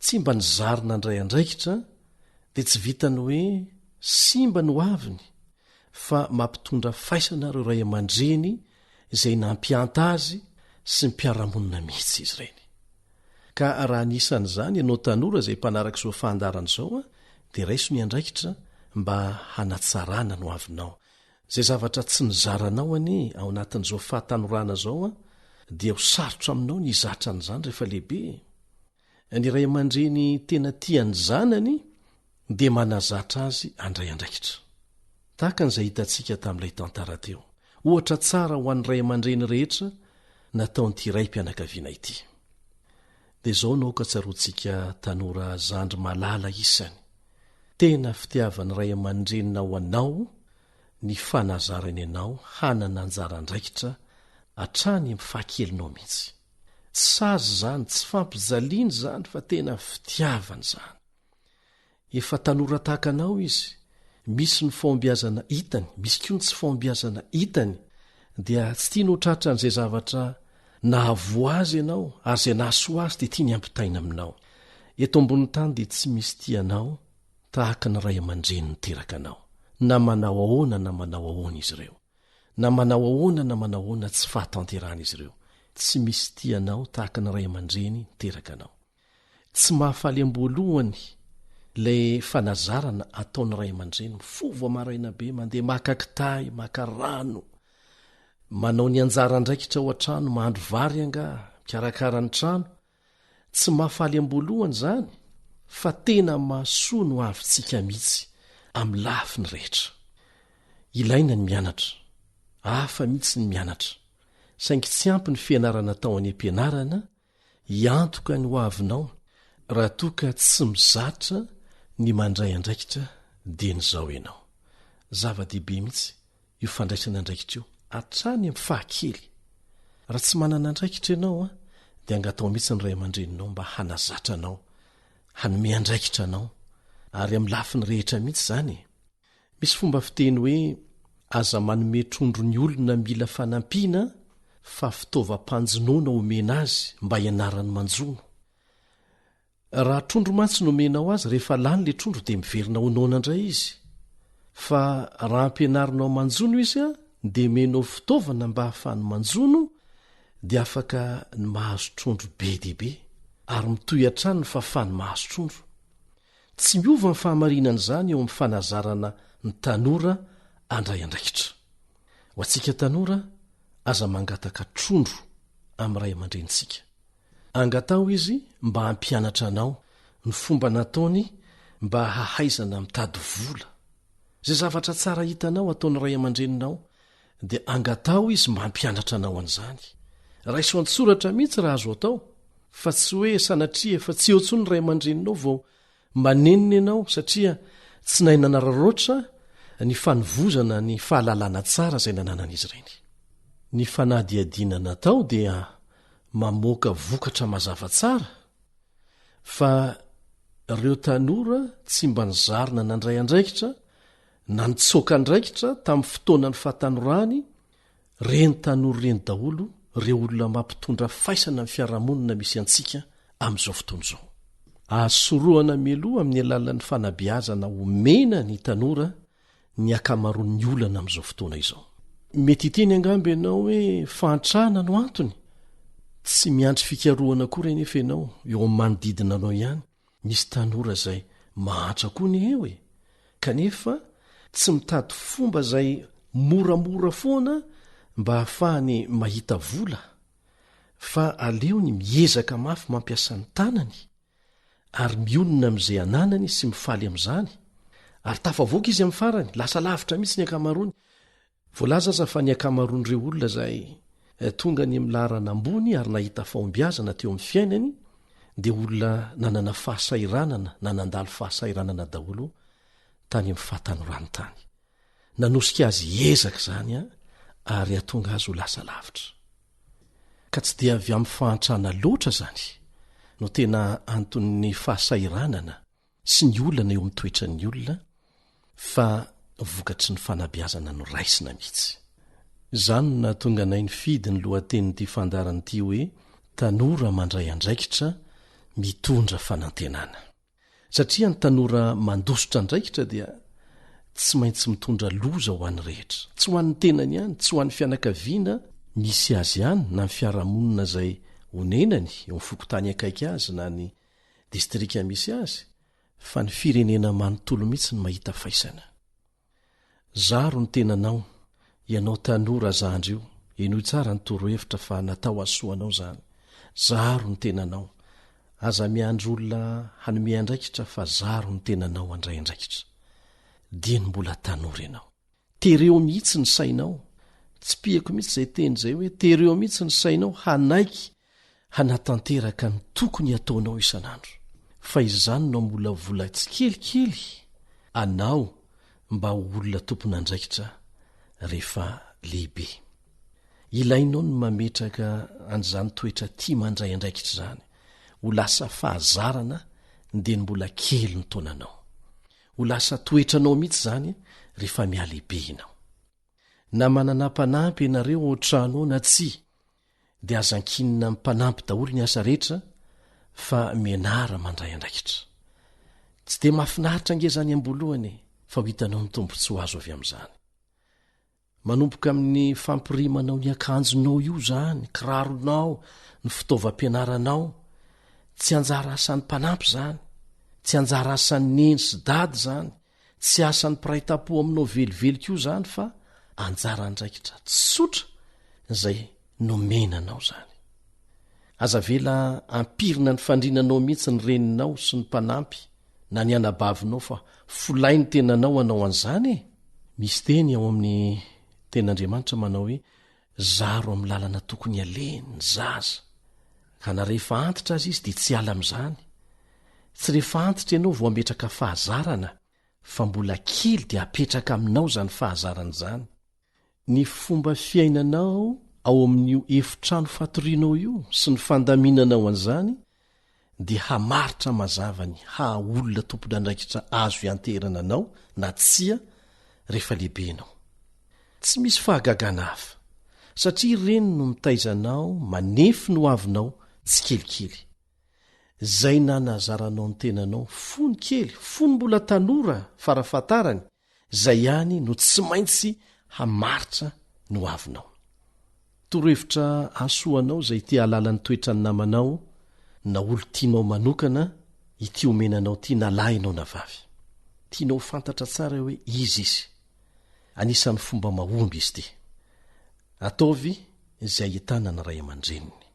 tsy mba nizary nandray andraikitra dia tsy vitan'ny hoe simba ny hoaviny fa mampitondra faisana ireo ray aman-dreny izay nampihanta azy sy ny mpiara-monina mihitsy izy ireny. Ka raha anisan'izany ianao tanora izay mpanaraka izao fandaharana izao dia raiso ny andraikitra mba hanatsarana ny hoavinao. Izay zavatra tsy nizaranao anie ao anatin'izao fahatanorana izao dia ho sarotra aminao ny hizatra an'izany rehefa lehibe e. Ny ray aman-dreny tena tia ny zanany dia manazatra azy handray andraikitra. Tahaka an'izay hitantsika tamin'ilay tantara teo. Ohatra tsara ho an'ny ray aman-dreny rehetra nataon'ity raim-pianakaviana ity. Dia izao no aoka tsaroantsika tanora zandry malala isany. Tena fitiavan'ny ray aman-dreninao anao ny fanazarany anao hanana anjara andraikitra hatrany amin'ny fahakelinao mihitsy. Tsy sazy izany, tsy fampijaliana izany fa tena fitiavana izany. Efa tanora tahaka anao izy, misy ny fahombiazana hitany, misy koa ny tsy fahombiazana hitany, dia tsy tiany ho tratran'izay zavatra nahavoa azy ianao ary izay nahasoa azy dia tiany hampitaina aminao. Eto ambonin'ny tany dia tsy misy tia anao tahaka ny ray aman-dreny niteraka anao, na manao ahoana na manao ahoana izy ireo, na manao ahoana na manao ahoana tsy fahatanterahan'izy ireo, tsy misy tia anao tahaka ny ray aman-dreny niteraka anao. Tsy mahafaly am-boalohany ilay fanazarana ataon'ny ray aman-dreny, mifoha vao maraina be, mandeha maka kitay, maka rano, manao ny anjara andraikitra ao an-trano, mahandro vary angaha, mikarakara ny trano. Tsy mahafaly am-boalohany izany fa tena mahasoa ny hoavintsika mihitsy amin'ny lafiny rehetra. Ilaina ny mianatra. Hafa mihitsy ny mianatra. Saingy tsy ampy ny fianarana atao any am-pianarana hiantoka ny hoavinao raha toa ka tsy mizatra ny mandray andraikitra dieny izao ianao. Zava-dehibe mihitsy io fandraisana andraikitra io hatrany amin'ny fahakely. Raha tsy manana andraikitra ianao dia angatao mihitsy ny ray aman-dreninao mba hanazatra anao, hanome andraikitra anao ary amin'ny lafiny rehetra mihitsy izany e! Misy fomba fiteny hoe aza manome trondro ny olona mila fanampiana fa fitaovam-panjonoana omena azy mba hianarany manjono. Raha trondro mantsy no omenao azy rehefa lany le trondro dia miverina ho noana indray izy. Fa raha ampianarinao manjono izy dia omenao fitaovana mba hahafahany manjono dia afaka ny mahazo trondro be dia be ary mitohy hatrany ny fahafahany mahazo trondro. Tsy miova ny fahamarinan'izany eo amin'ny fanazarana ny tanora handray andraikitra. Ho antsika tanora, aza mangataka trondro amin'ny ray aman-drenintsika. Angataho izy mba hampianatra anao ny fomba nataony mba hahaizana mitady vola. Izay zavatra tsara hitanao ataon'ny ray aman-dreninao dia angataho izy mba hampianatra anao an'izany. Raiso an-tsoratra mihitsy raha azo atao, fa tsy hoe sanatria efa tsy eo intsony ny ray aman-dreninao vao manenina ianao satria tsy nahay nanararaotra ny fanovozana ny fahalalana tsara izay nananan'izy ireny. Ny fanadihadiana natao dia mamoaka vokatra mazava tsara fa ireo tanora tsy mba nizarina nandray andraikitra na nitsoaka andraikitra tamin'ny fotoanan'ny fahatanorany, ireny tanora ireny daholo ireo olona mampitondra faisana ny fiarahamonina misy antsika amin'izao fotoana izao. Azo sorohana mialoha amin'ny alalan'ny fanabeazana omena ny tanora ny ankamaroan'ny olana amin'izao fotoana izao. Mety hiteny angamba ianao hoe fahantrana no antony. Tsy miandry fikarohana akory anefa ianao, eo amin'ny manodidina anao ihany misy tanora izay mahantra koa anie eo e! Kanefa tsy mitady fomba izay moramora foana mba hahafahany mahita vola fa aleony miezaka mafy mampiasa ny tanany ary mionona amin'izay ananany sy mifaly amin'izany ary tafavoaka izy amin'ny farany, lasa lavitra mihitsy ny ankamaroany. Voalaza aza fa ny ankamaroan'ireo olona izay tonga any amin'ny laharana ambony ary nahita fahombiazana teo amin'ny fiainany dia olona nanana fahasahiranana na nandalo fahasahiranana daholo tany amin'ny fahatanorany tany. Nanosika azy hiezaka izany ary hahatonga azy ho lasa lavitra. Ka tsy dia avy amin'ny fahantrana loatra izany no tena anton'ny fahasahiranana sy ny olana eo amin'ny toetran'ny olona fa vokatry ny fanabeazana noraisina mihitsy. Izany no nahatonga anay nifidy ny lohatenin'ity fandaharana ity hoe Tanora mandray andraikitra, mitondra fanantenana. Satria ny tanora mandositra andraikitra dia tsy maintsy mitondra loza ho an'ny rehetra. Tsy ho an'ny tenany ihany, tsy ho an'ny fianakaviana misy azy ihany na ny fiarahamonina izay onenany eo amin'ny fokontany akaiky azy na ny distrika misy azy fa ny firenena manontolo mihitsy no mahita faisana. Zaro ny tenanao, ianao tanora zandry io, henoy tsara ny torohevitra fa natao hahasoa anao izany. Zaro ny tenanao. Aza miandry olona hanome andraikitra fa zaro ny tenanao handray andraikitra. Dieny mbola tanora ianao. Tereo mihitsy ny sainao, tsipihako mihitsy izay teny izay hoe tereo mihitsy ny sainao hanaiky hanatanteraka ny tokony hataonao isan'andro, fa izany no hamolavola tsikelikely anao mba ho olona tompon'andraikitra rehefa lehibe. Ilainao ny mametraka an'izany toetra tia mandray andraikitra izany ho lasa fahazarana dieny mbola kely ny taonanao. Ho lasa toetranao mihitsy izany rehefa mihalehibe ianao. Na manana mpanampy ianareo ao an-trano ao na tsia, dia aza ankinina amin'ny mpanampy daholo ny asa rehetra fa mianara mandray andraikitra. Tsy dia mahafinaritra ange izany am-boalohany e, fa ho hitanao ny tombontsoa azo avy amin'izany. Manomboka amin'ny fampirimanao ny akanjonao io izany, kiraronao, ny fitaovam-pianaranao. Tsy anjara asan'ny mpanampy izany, tsy anjara asan'ny neny sy dada izany, tsy asan'ny mpiray tampo aminao velively koa izany fa anjara andraikitra tsotra izay nomena anao izany. Aza avela hampirina ny fandrinanao mihitsy ny reninao sy ny mpanampy na ny anabavinao fa folay ny tenanao hanao an'izany e! Misy teny ao amin'ny Tenin'Andriamanitra manao hoe zaro amin'ny lalana tokony alehiny ny zaza, ka na rehefa antitra aza izy dia tsy hiala amin'izany. Tsy rehefa antitra ianao vao hametraka fahazarana fa mbola kely dia apetraka aminao izany fahazarana izany. Ny fomba fiainanao ao amin'io efitrano fatorianao io sy ny fandaminanao an'izany dia hamaritra mazava ny haha olona tompon'andraikitra azo ianteherana anao na tsia rehefa lehibe ianao. Tsy misy fahagagana hafa, satria ireny no mitaiza anao manefy ny hoavinao tsikelikely. Izay nanazaranao ny tenanao fony kely, fony mbola tanora farafahatarany, izay ihany no tsy maintsy hamaritra ny hoavinao. Torohevitra hahasoa anao izay te hahalala ny toetran'ny namanao na olon-tianao manokana ity omena anao ity na lahy ianao na vavy. Tianao ho fantatra tsara hoe iza izy. Anisan'ny fomba mahomby izy ity. Ataovy izay ahitana ny ray aman-dreniny.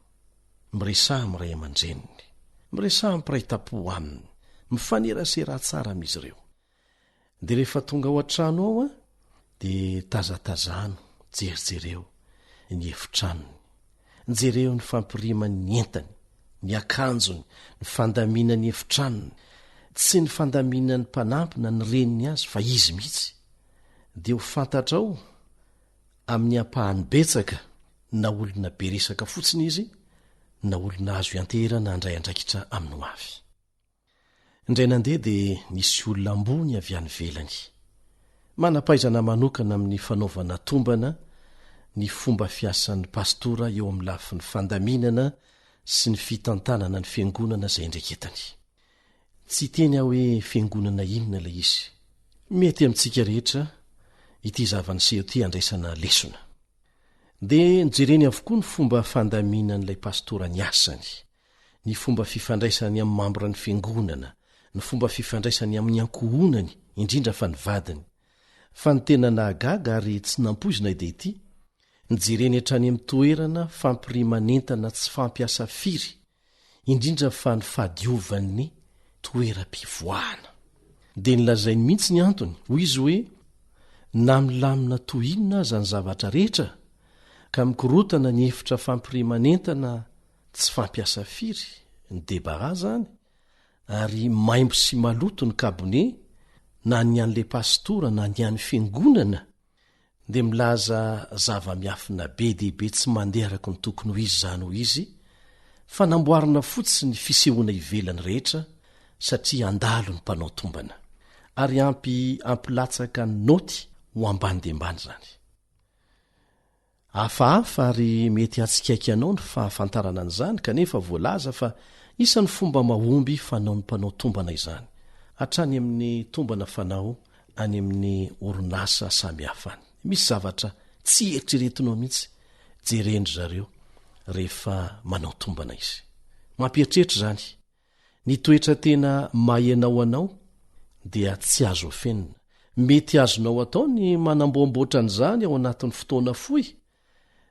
Miresaha amin'ny ray aman-dreniny. Miresaha amin'ny mpiray tampo aminy. Mifaneraserà tsara amin'izy ireo. Dia rehefa tonga ao an-trano ao an, dia tazatazano, jerijereo ny efitranony. Jereo ny fampirimany ny entany, ny akanjony, ny fandaminany efitranony. Tsy ny fandaminan'ny mpanampy na ny reniny azy fa izy mihitsy. Dia ho fantatrao amin'ny ampahany betsaka na olona be resaka fotsiny izy na olona azo ianteherana handray andraikitra amin'ny ho avy. Indray nandeha dia nisy olona ambony avy any ivelany. Manam-pahaizana manokana amin'ny fanaovana tombana ny fomba fiasan'ny pastora eo amin'ny lafiny fandaminana sy ny fitantanana ny fiangonana izay indreketany. Tsy hiteny aho hoe fiangonana inona ilay izy. Mety amintsika rehetra ity zava-niseho ity handraisana lesona. Dia nojereny avokoa ny fomba fandaminan'ilay pastora ny asany. ny fomba fifandraisany amin'ny mambran'ny fiangonana, ny fomba fifandraisany amin'ny ankohonany, indrindra fa ny vadiny. Fa ny tena nahagaga ary tsy nampoizina dia ity, nijereny hatrany amin'ny toerana fampiriman'entana tsy fampiasa firy, indrindra fa ny fahadiovan'ny toeram-pivoahana. Dia nolazainy mihitsy ny antony, hoy izy hoe, na milamina toy inona aza ny zavatra rehetra, ka mikorotana ny efitra fampiriman'entana Tsy fampiasa firy ny debarras zany ary maimbo sy maloto ny kabone na ny an'le pastora na ny an'ny fiangonana dia milaza zava-miafina be dia be tsy mandeha araka ny tokony ho izy izany ho izy fa namboarina fotsiny ny fisehoana ivelany rehetra satria handalo ny mpanao tombana ary ampy hampilatsaka ny naoty ho ambany dia ambany izany. Hafahafa ary mety hahatsikaiky anao ny fahafantarana an'izany kanefa voalaza fa isan'ny fomba mahomby fanaon'ny mpanao tombana izany, hatrany amin'ny tombana fanao any amin'ny orinasa samihafa any. Misy zavatra tsy eritreretinao mihitsy jeren-dry zareo rehefa manao tombana izy. Mampieritreritra izany. Ny toetra tena maha ianao anao dia tsy azo afenina. Mety azonao atao ny manamboamboatra an'izany ao anatin'ny fotoana fohy,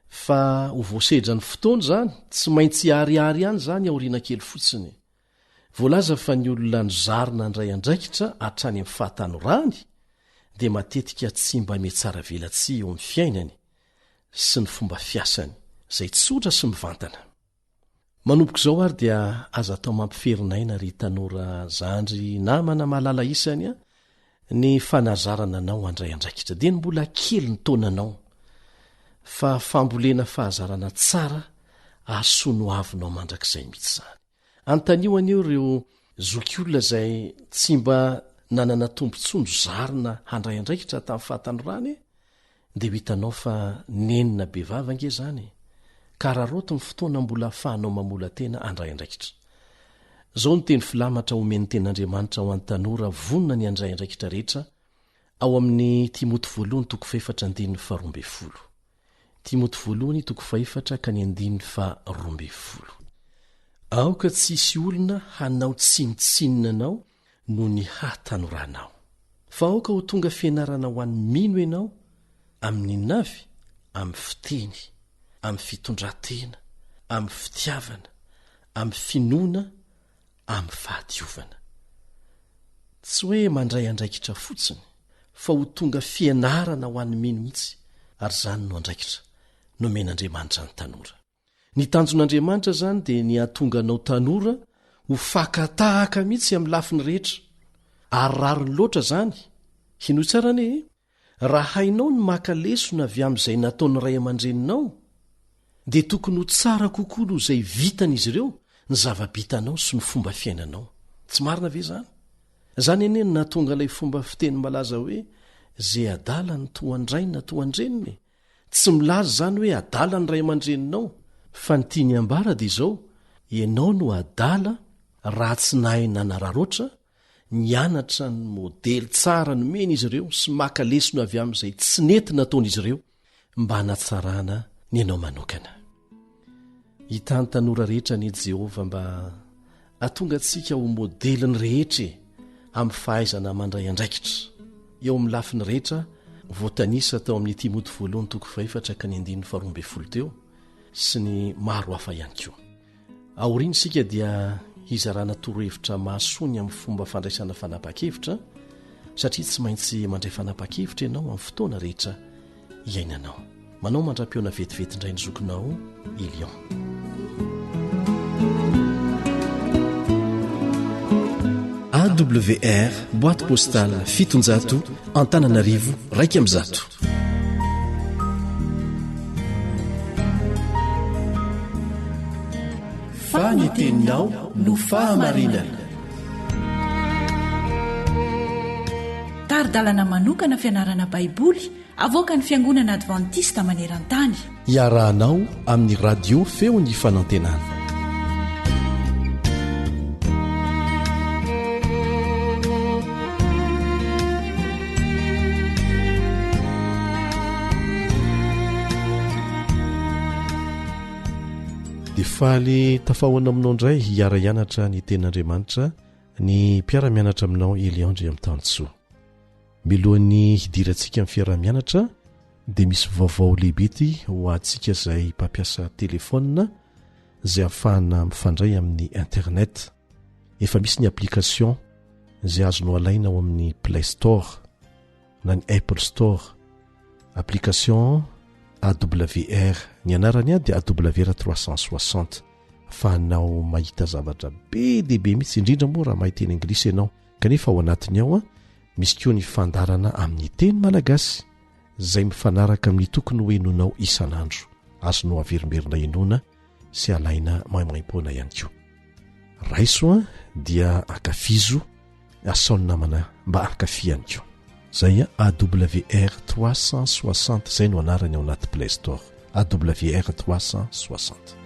fa ho voasedran'ny fotoana izany, tsy maintsy hiharihary ihany izany aoriana kely fotsiny. Voalaza fa ny olona nozarina handray andraikitra hatrany amin'ny fahatanorany dia matetika tsy mba mihatsaravelatsihy eo amin'ny fiainany sy ny fomba fiasany, izay tsotra sy mivantana. Manomboka izao ary dia aza atao mampiferin'aina ry tanora zandry namana malala isany a, ny fanazarana anao handray andraikitra dieny mbola kely ny taonanao fa fambolena fahazarana tsara ahasoa ny hoavinao mandrakizay mihitsy izany. Anontanio anie ireo zokiolona izay tsy mba nanana tombontsoa nozarina handray andraikitra tamin'ny fahatanorany e! Dia ho hitanao fa nenina be vava ange izany e! Ka araraoty ny fotoana mbola ahafahanao mamola-tena handray andraikitra. Izao no teny filamatra omen'ny Tenin'Andriamanitra ho an'ny tanora vonona ny handray andraikitra rehetra, ao amin'ny Timoty voalohany toko fahefatra andininy faharoambinifolo. Timoty voalohany toko fahefatra ka ny andininy faharoambinifolo. Aoka tsy hisy olona hanao tsinontsinona anao noho ny hatanoranao. Fa aoka ho tonga fianarana ho an'ny mino ianao, amin'ny inona avy? Amin'ny fiteny, amin'ny fitondran-tena, amin'ny fitiavana, amin'ny finoana, amin'ny fahadiovana. Tsy hoe mandray andraikitra fotsiny fa ho tonga fianarana ho an'ny mino mihitsy ary izany no andraikitra nomen'Andriamanitra ny tanora. Ny tanjon'Andriamanitra izany dia ny hahatonga anao tanora ho faka-tahaka mihitsy amin'ny lafiny rehetra. Ary rariny loatra izany. Henoy tsara anie e! Raha hainao ny maka lesona avy amin'izay nataon'ny ray aman-dreninao, dia tokony ho tsara kokoa noho izay vitan'izy ireo ny zava-bitanao sy ny fomba fiainanao. Tsy marina ve izany? Izany anie no nahatonga ilay fomba fiteny malaza hoe, Ze adala no toa an-dray na toa an-dreniny e! Tsy milaza izany hoe adala ny ray aman-dreninao, fa ny tiany hambara dia izao, ianao no adala raha tsy nahay nanararaotra, nianatra ny modely tsara nomen'izy ireo sy maka lesona avy amin'izay tsy nety nataon'izy ireo mba hanatsarana ny anao manokana. Hitan'ny tanora rehetra anie Jehovah mba hahatonga antsika ho modelin'ny rehetra e, amin'ny fahaizana mandray andraikitra eo amin'ny lafiny rehetra voatanisa tao amin'ny Timoty voalohany toko fahefatra ka ny andininy faharoa ambin'ny folo teo sy ny maro hafa ihany koa. Aoriana isika dia hizarana torohevitra mahasoa ny amin'ny fomba fandraisana fanapahan-kevitra satria tsy maintsy mandray fanapahan-kevitra ianao amin'ny fotoana rehetra iainanao. Manao mandra-pihaona vetivety indray ny zokinao Elion. AWR boîte postale 700 Antananarivo 11. Fa ny teninao no fahamarinana. Tari-dalana manokana fianarana Baiboly avoakan'ny Fiangonana Advantista maneran-tany. Iarahanao amin'ny Radio Feon'ny Fanantenana. Dia faly tafahoana aminao indray hiara-hianatra ny tenin'Andriamanitra ny mpiara-mianatra aminao Elion Andriamitansoa. Milohan'ny hidirantsika amin'ny fiaraha-mianatra dia misy vaovao lehibe ity ho antsika izay mpampiasa telefaonina izay ahafahana mifandray amin'ny internet. Efa misy ny application izay azonao alaina ao amin'ny Play Store na ny Apple Store. Application AWR, ny anarany dia AWR 360 ahafahanao mahita zavatra be dia be mihitsy, indrindra moa raha mahay teny anglisy ianao. Kanefa ao anatiny ao misy koa ny fandaharana amin'ny teny malagasy izay mifanaraka amin'ny tokony ho henonao isan'andro. Azonao averimberina henoina sy alaina maimaimpoana ihany koa. Raiso dia ankafizo, asao ny namana mba hankafy ihany koa. Izay AWR 360 izay no anarany ao anaty Play Store. AWR 360.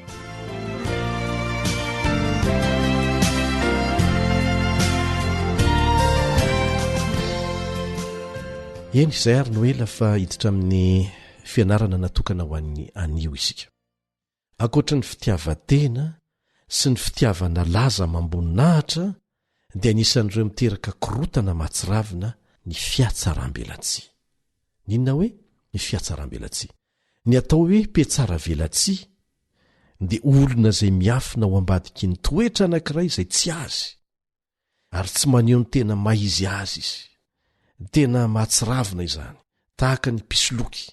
Eny, izay ary no ela fa hiditra amin'ny fianarana natokana ho an'ny anio isika. Ankoatra ny fitiavan-tena sy ny fitiavana laza amam-boninahitra dia anisan'ireo miteraka korontana mahatsiravina ny fihatsaram-belatsihy. N'inona hoe ny fihatsaram-belatsihy? Ny atao hoe mpihatsaravelatsihy dia olona izay miafina ao ambadiky ny toetra anankiray izay tsy azy. ary tsy maneho ny tena maha izy azy izy. Tena mahatsiravina izany, tahaka ny mpisoloky.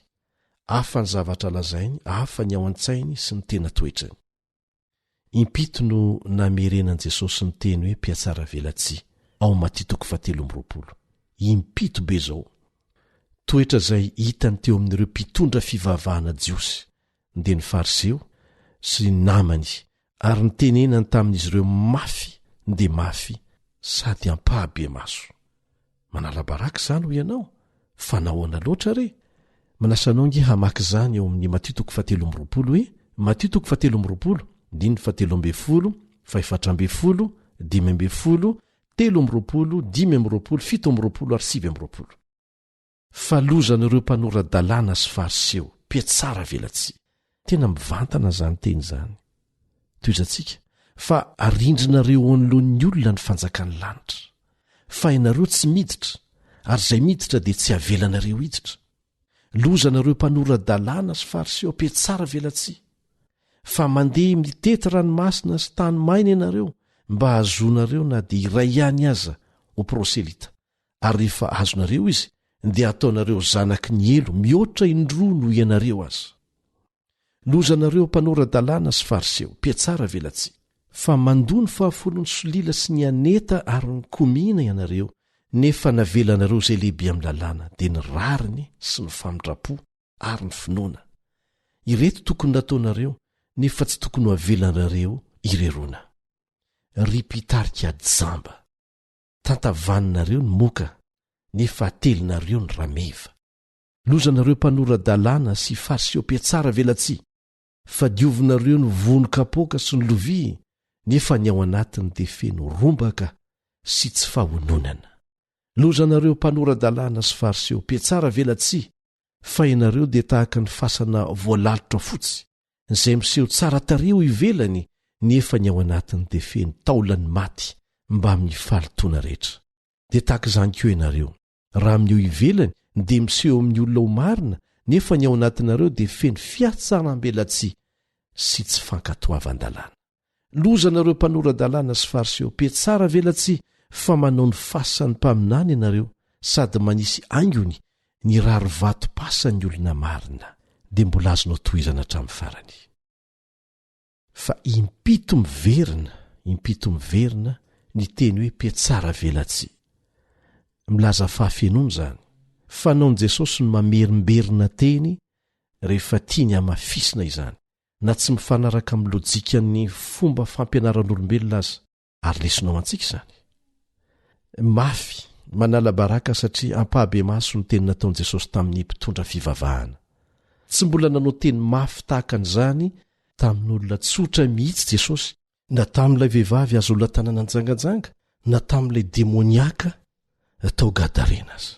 Hafa ny zavatra lazainy, hafa ny ao an-tsainy sy ny tena toetrany. Impito no namerenan'i Jesosy ny teny hoe mpihatsaravelatsihy, ao amin'ny Matio toko fahatelo amby 20. Impito be izao! Toetra izay hitany teo amin'ireo mpitondra fivavahana jiosy, dia ny Fariseo sy ny namany ary nitenenany tamin'izy ireo mafy dia mafy sady ampahabemaso. Manala baraka izany hoy ianao? Fa nahoana loatra re? Manasa anao ange hamaky izany ao amin'ny Matio toko fahatelo amby 20 hoe, Matio toko fahatelo amby 20, andininy fahatelo ambin'ny folo, fahefatra ambin'ny folo, 15, 23, 25, 27 ary 29. Fa lozan'ireo mpanora-dalàna sy Fariseo, mpiatsara velatsihy. Tena mivantana izany teny izany. Tohizantsika, fa arindrinareo eo anoloan'ny olona ny fanjakan'ny lanitra. Fa ianareo tsy miditra, ary izay miditra dia tsy avelanareo hiditra. Lozanareo mpanora-dalàna sy Fariseo, mpiatsara velatsihy. Fa mandeha mitety ranomasina sy tany maina ianareo mba hahazoanareo na dia iray ihany aza ho proselyta, ary rehefa azonareo izy dia hataonareo zanaky ny helo mihoatra indroa noho ianareo aza. Lozanareo mpanora-dalàna sy Fariseo, mpiatsara velatsihy! Fa mandoa ny fahafolon'ny solila sy ny aneta ary ny komina ianareo, nefa navelanareo izay lehibe amin'ny lalàna, dia ny rariny sy ny famindram-po ary ny finoana. Ireto tokony nataonareo, nefa tsy tokony ho avelanareo ireroana. Ry mpitarika jamba! Tantavaninareo ny moka, nefa atelinareo ny rameva. Lozanareo mpanora-dalàna sy Fariseo mpiatsara velatsihy! Fa diovinareo ny vohon-kapoaka sy ny lovia, nefa ny ao anatiny dia feno rombaka sy tsy fahononana. Lozanareo mpanora-dalàna sy Fariseo mpiatsara velatsihy! Fa ianareo dia tahaka ny fasana voalalotra fotsy, izay miseho tsara tarehy eo ivelany, nefa ny ao anatiny dia feno taolan'ny maty mbamin'ny fahalotoana rehetra. Dia tahaka izany koa ianareo, Raha amin'ny eo ivelany dia miseho amin'ny olona ho marina nefa ny ao anatinareo dia feno fihatsaram-belatsihy sy tsy fankatoavan-dalàna. Lozanareo mpanora-dalàna sy Fariseo, mpihatsara velatsihy fa manao ny fasan'ny mpaminany ianareo sady manisy haingony ny rarivatom-pasan'ny olona marina. Dia mbola azonao tohizana hatramin'ny farany. Fa impito miverina, impito miverina ny teny hoe mpiatsara velatsihy. Milaza fahafenoana izany. Fanaon'i Jesosy ny mamerimberina teny rehefa tiany hamafisina izany, na tsy mifanaraka amin'ny lojikan'ny fomba fampianaran'olombelona aza. Ary lesona ho antsika izany. Mafy, manala baraka satria ampahabemaso ny teny nataon'i Jesosy tamin'ny mpitondra fivavahana. Tsy mbola nanao teny mafy tahaka an'izany tamin'olona tsotra mihitsy Jesosy, na tamin'ilay vehivavy azo olan-tanana nijangajanga, na tamin'ilay demoniaka tao Gadarena aza.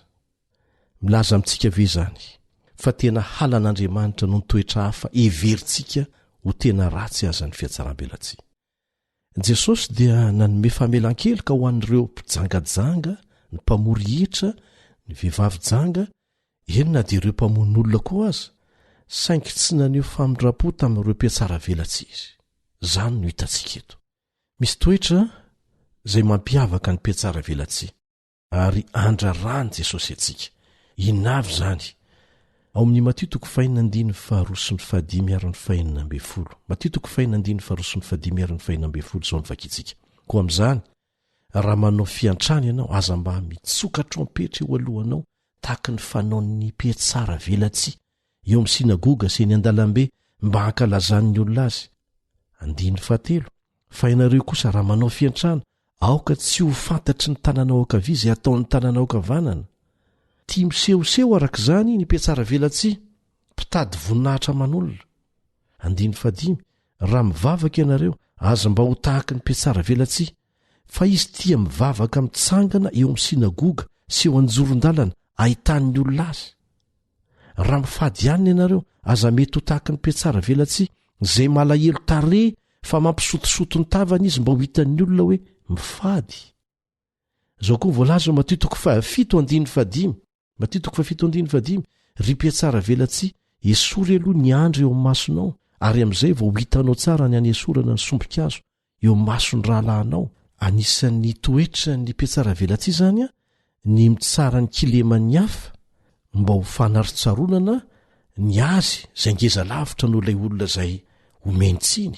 Milaza amintsika ve izany fa tena halan'Andriamanitra noho ny toetra hafa heverintsika ho tena ratsy aza ny fihatsaram-belatsihy? Jesosy dia nanome famelan-keloka ho an'ireo mpijangajanga, ny mpamory hetra, ny vehivavy janga, eny na dia ireo mpamono olona koa aza, saingy tsy naneho famindram-po tamin'ireo mpihatsaravelatsihy izy. Izany no hitantsika eto. Misy toetra izay mampiavaka ny mpihatsaravelatsihy. Ary andraran'i Jesosy antsika. Inona avy izany? Ao amin'ny Matio toko fahenina andininy faharoa sy ny fahadimy ary ny fahenina ambin'ny folo. Matio toko fahenina andininy faharoa sy ny fahadimy ary ny fahenina ambin'ny folo izao no vakintsika. Koa amin'izany, raha manao fiantrana ianao, aza mba mitsoka trompetra eo alohanao tahaka ny fanaon'ny mpihatsara velatsihy eo amin'ny synagoga sy eny an-dalambe mba hankalazan'ny olona azy. Andininy fahatelo, Fa ianareo kosa raha manao fiantrana, aoka tsy ho fantatry ny tananao ankavia izay ataon'ny tananao ankavanana. Tia misehoseho araka izany ny mpihatsaravelatsihy, mpitady voninahitra aman'olona. Andininy fahadimy, Raha mivavaka ianareo, aza mba ho tahaky ny mpihatsaravelatsihy, fa izy tia mivavaka mitsangana eo amin'ny synagoga sy eo an-joron-dalana ahitan'ny olona azy. Raha mifady hanina ianareo, aza mety ho tahaky ny mpihatsara velatsihy, izay malahelo tarehy fa mampisotosoto ny tavany izy mba ho hitan'ny olona hoe mifady. Izao koa voalaza ao Matio toko fahafito andininy fahadimy, Matio toko fahafito andininy fahadimy, Ry mpihatsara velatsihy, esory aloha ny andry eo amin'ny masonao, ary amin'izay vao ho hitanao tsara ny hanesorana ny sombin-kazo eo mason'ny rahalahinao. Anisan'ny toetran'ny mpihatsaravelatsihy izany ny mitsara ny kileman'ny hafa mba ho fanarontsaronana ny azy izay ngeza lavitra noho ilay olona izay omeny tsiny.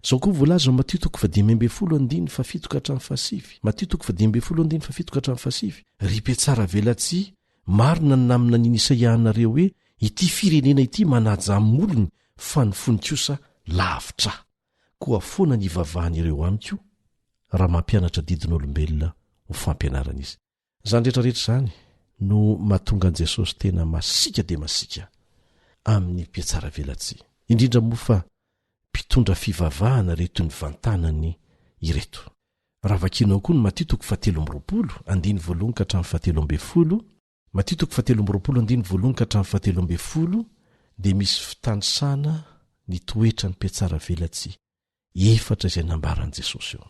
Izao koa voalaza ao Matio toko fahadimy ambin'ny folo andininy fahafito ka hatramin'ny fahasivy. Matio toko fahadimy ambin'ny folo andininy fahafito ka hatramin'ny fahasivy. Ry mpihatsaravelatsihy, marina ny naminanian'i Isaia anareo hoe, Ity firenena ity manaja amin'ny molony fa ny fony kosa lavitra ahy. Koa foana ny hivavahan'ireo amiko raha mampianatra didin'olombelona ho fampianarana izy. Izany rehetra rehetra izany no mahatonga an'i Jesosy tena masiaka dia masiaka amin'ny mpihatsaravelatsihy, indrindra moa fa mpitondra fivavahana ireto nivantanany ireto. Raha vakianao koa ny Matio toko fahatelo amby roapolo, andininy voalohany ka hatramin'ny fahatelo ambin'ny folo, Matio toko fahatelo amby roapolo andininy voalohany ka hatramin'ny fahatelo ambin'ny folo dia misy fitanisana ny toetran'ny mpihatsaravelatsihy efatra izay nambaran'i Jesosy eo.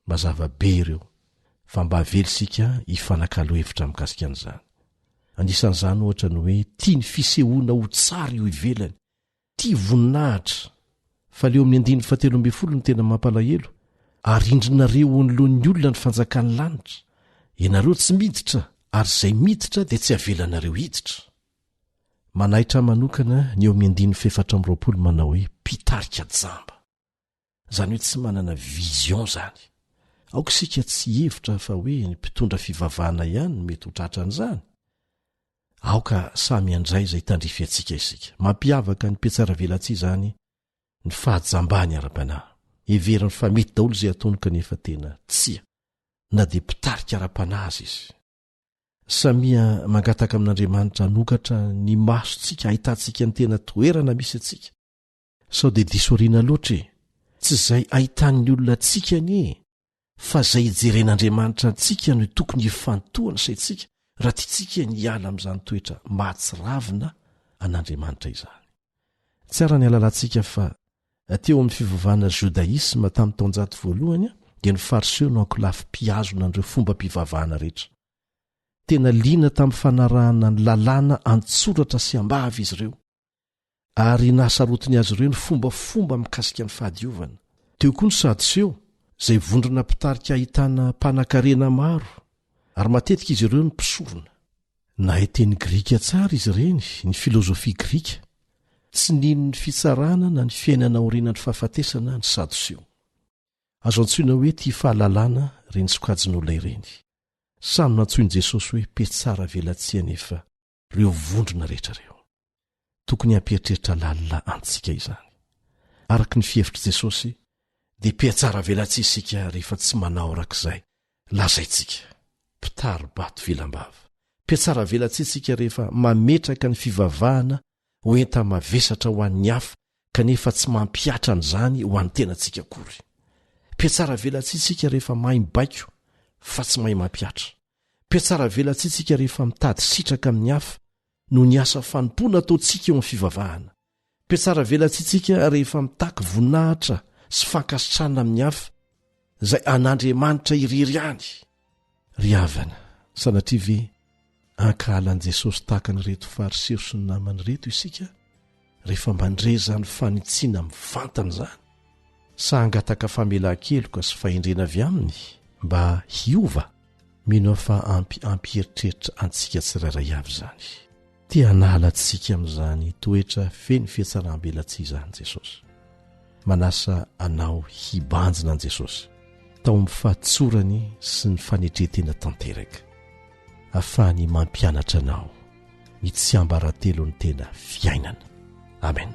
Mazava be ireo fa mba avela isika hifanakalo hevitra mikasika an'izany. Anisan'izany ohatra ny hoe tia ny fisehoana ho tsara eo ivelany, tia voninahitra. Fa le eo amin'ny andininy fahatelo ambin'ny folo no tena mampalahelo, Arindrinareo eo anoloan'ny olona ny fanjakan'ny lanitra. Ianareo tsy miditra, ary izay miditra dia tsy avelanareo hiditra. Manaitra manokana ny eo amin'ny andininy fahefatra amby roapolo manao hoe mpitarika jamba. Izany hoe tsy manana vision izany. Aoka isika tsy hihevitra fa hoe ny mpitondra fivavahana ihany no mety ho tratran'izany. Aoka samy handray izay tandrify antsika isika. Mampiavaka ny mpihatsaravelatsihy izany ny fahajambany ara-panahy. Heveriny fa mety daholo izay ataony kanefa tena tsia, na dia mpitarika ara-panahy aza izy. Samia mangataka amin'Andriamanitra hanokatra ny masontsika hahitantsika ny tena toerana misy antsika. Sao dia diso aoriana loatra e! Tsy izay ahitan'ny olona antsika anie e! Fa izay ijeren'Andriamanitra antsika no tokony hifantohan'ny saintsika raha tiantsika ny hiala amin'izany toetra mahatsiravina an'Andriamanitra izany. Tsara ny hahalalantsika fa teo amin'ny fivavahana jodaisma tamin'ny taonjato voalohany dia ny Fariseo no ankolafy mpihazona an'ireo fombam-pivavahana rehetra. Tena liana tamin'ny fanarahana ny lalàna an-tsoratra sy am-bava izy ireo. Ary nahasarotiny azy ireo ny fombafomba mikasika ny fahadiovana. Teo koa ny Sadoseo, izay vondrona mpitarika ahitana mpanankarena maro, ary matetika izy ireo no mpisorona. Nahay teny grika tsara izy ireny, ny filozofia grika. Tsy nino ny fitsarana na ny fiainana aorianan'ny fahafatesana ny Sadoseo. Azo antsoina hoe tia fahalalana ireny sokajin'olona ireny. Samy nantsoin'i Jesosy hoe mpitsara velatsihy anefa ireo vondrona rehetra ireo. Tokony hampieritreritra lalina antsika izany. Araka ny fihevitr'i Jesosy, dia mpihatsaravelatsihy isika rehefa tsy manao araka izay lazaintsika. Mpitari-bato vilam-bava. Mpihatsaravelatsihy isika rehefa mametraka ny fivavahana ho enta-mavesatra ho an'ny hafa kanefa tsy mampihatra an'izany ho an'ny tenantsika akory. Mpihatsaravelatsihy isika rehefa mahay mibaiko fa tsy mahay mampihatra. Mpihatsaravelatsihy isika rehefa mitady sitraka amin'ny hafa noho ny asa fanompoana ataontsika eo amin'ny fivavahana. Mpihatsaravelatsihy isika rehefa mitaky voninahitra sy fankasitrahana amin'ny hafa, izay an'Andriamanitra irery ihany. Ry havana, sanatria ve hankahala an'i Jesosy tahaka an'ireto Fariseo sy ny namany ireto isika rehefa mandre izany fanitsiana mivantana izany? Sa hangataka famelan-keloka sy fahendrena avy aminy mba hiova? Mino aho fa ampy hampieritreritra antsika tsirairay avy izany. Te hanala antsika amin'izany toetra feno fihatsaram-belatsihy izany Jesosy. Manasa anao hibanjina an'i Jesosy tao amin'ny fahatsorany sy ny fanetren-tena tanteraka, ahafahany mampianatra anao ny tsiambaratelon'ny tena fiainana. Amen.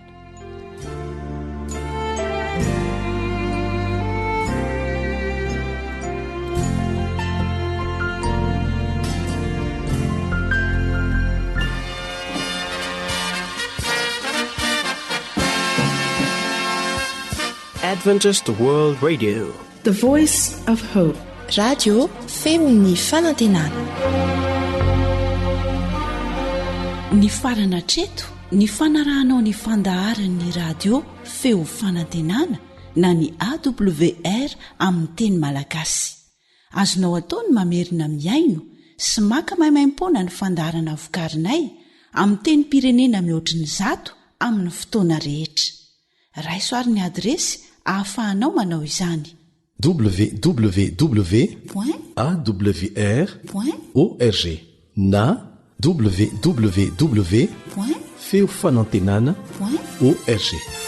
Adventist World Radio. The Voice of Hope. Radio feon'ny fanantenana. Nifarana hatreto ny fanarahanao ny fandaharan'ny radio feo fanantenana na ny AWR amin'ny teny malagasy. Azonao atao ny mamerina mihaino sy maka maimaimpoana ny fandaharana vokarinay amin'ny tenim-pirenena mihoatry ny zato amin'ny fotoana rehetra. Raiso ary ny adiresy ahafahanao manao izany. www Point. awr Point. org na www Point. feofanantenana Point. org.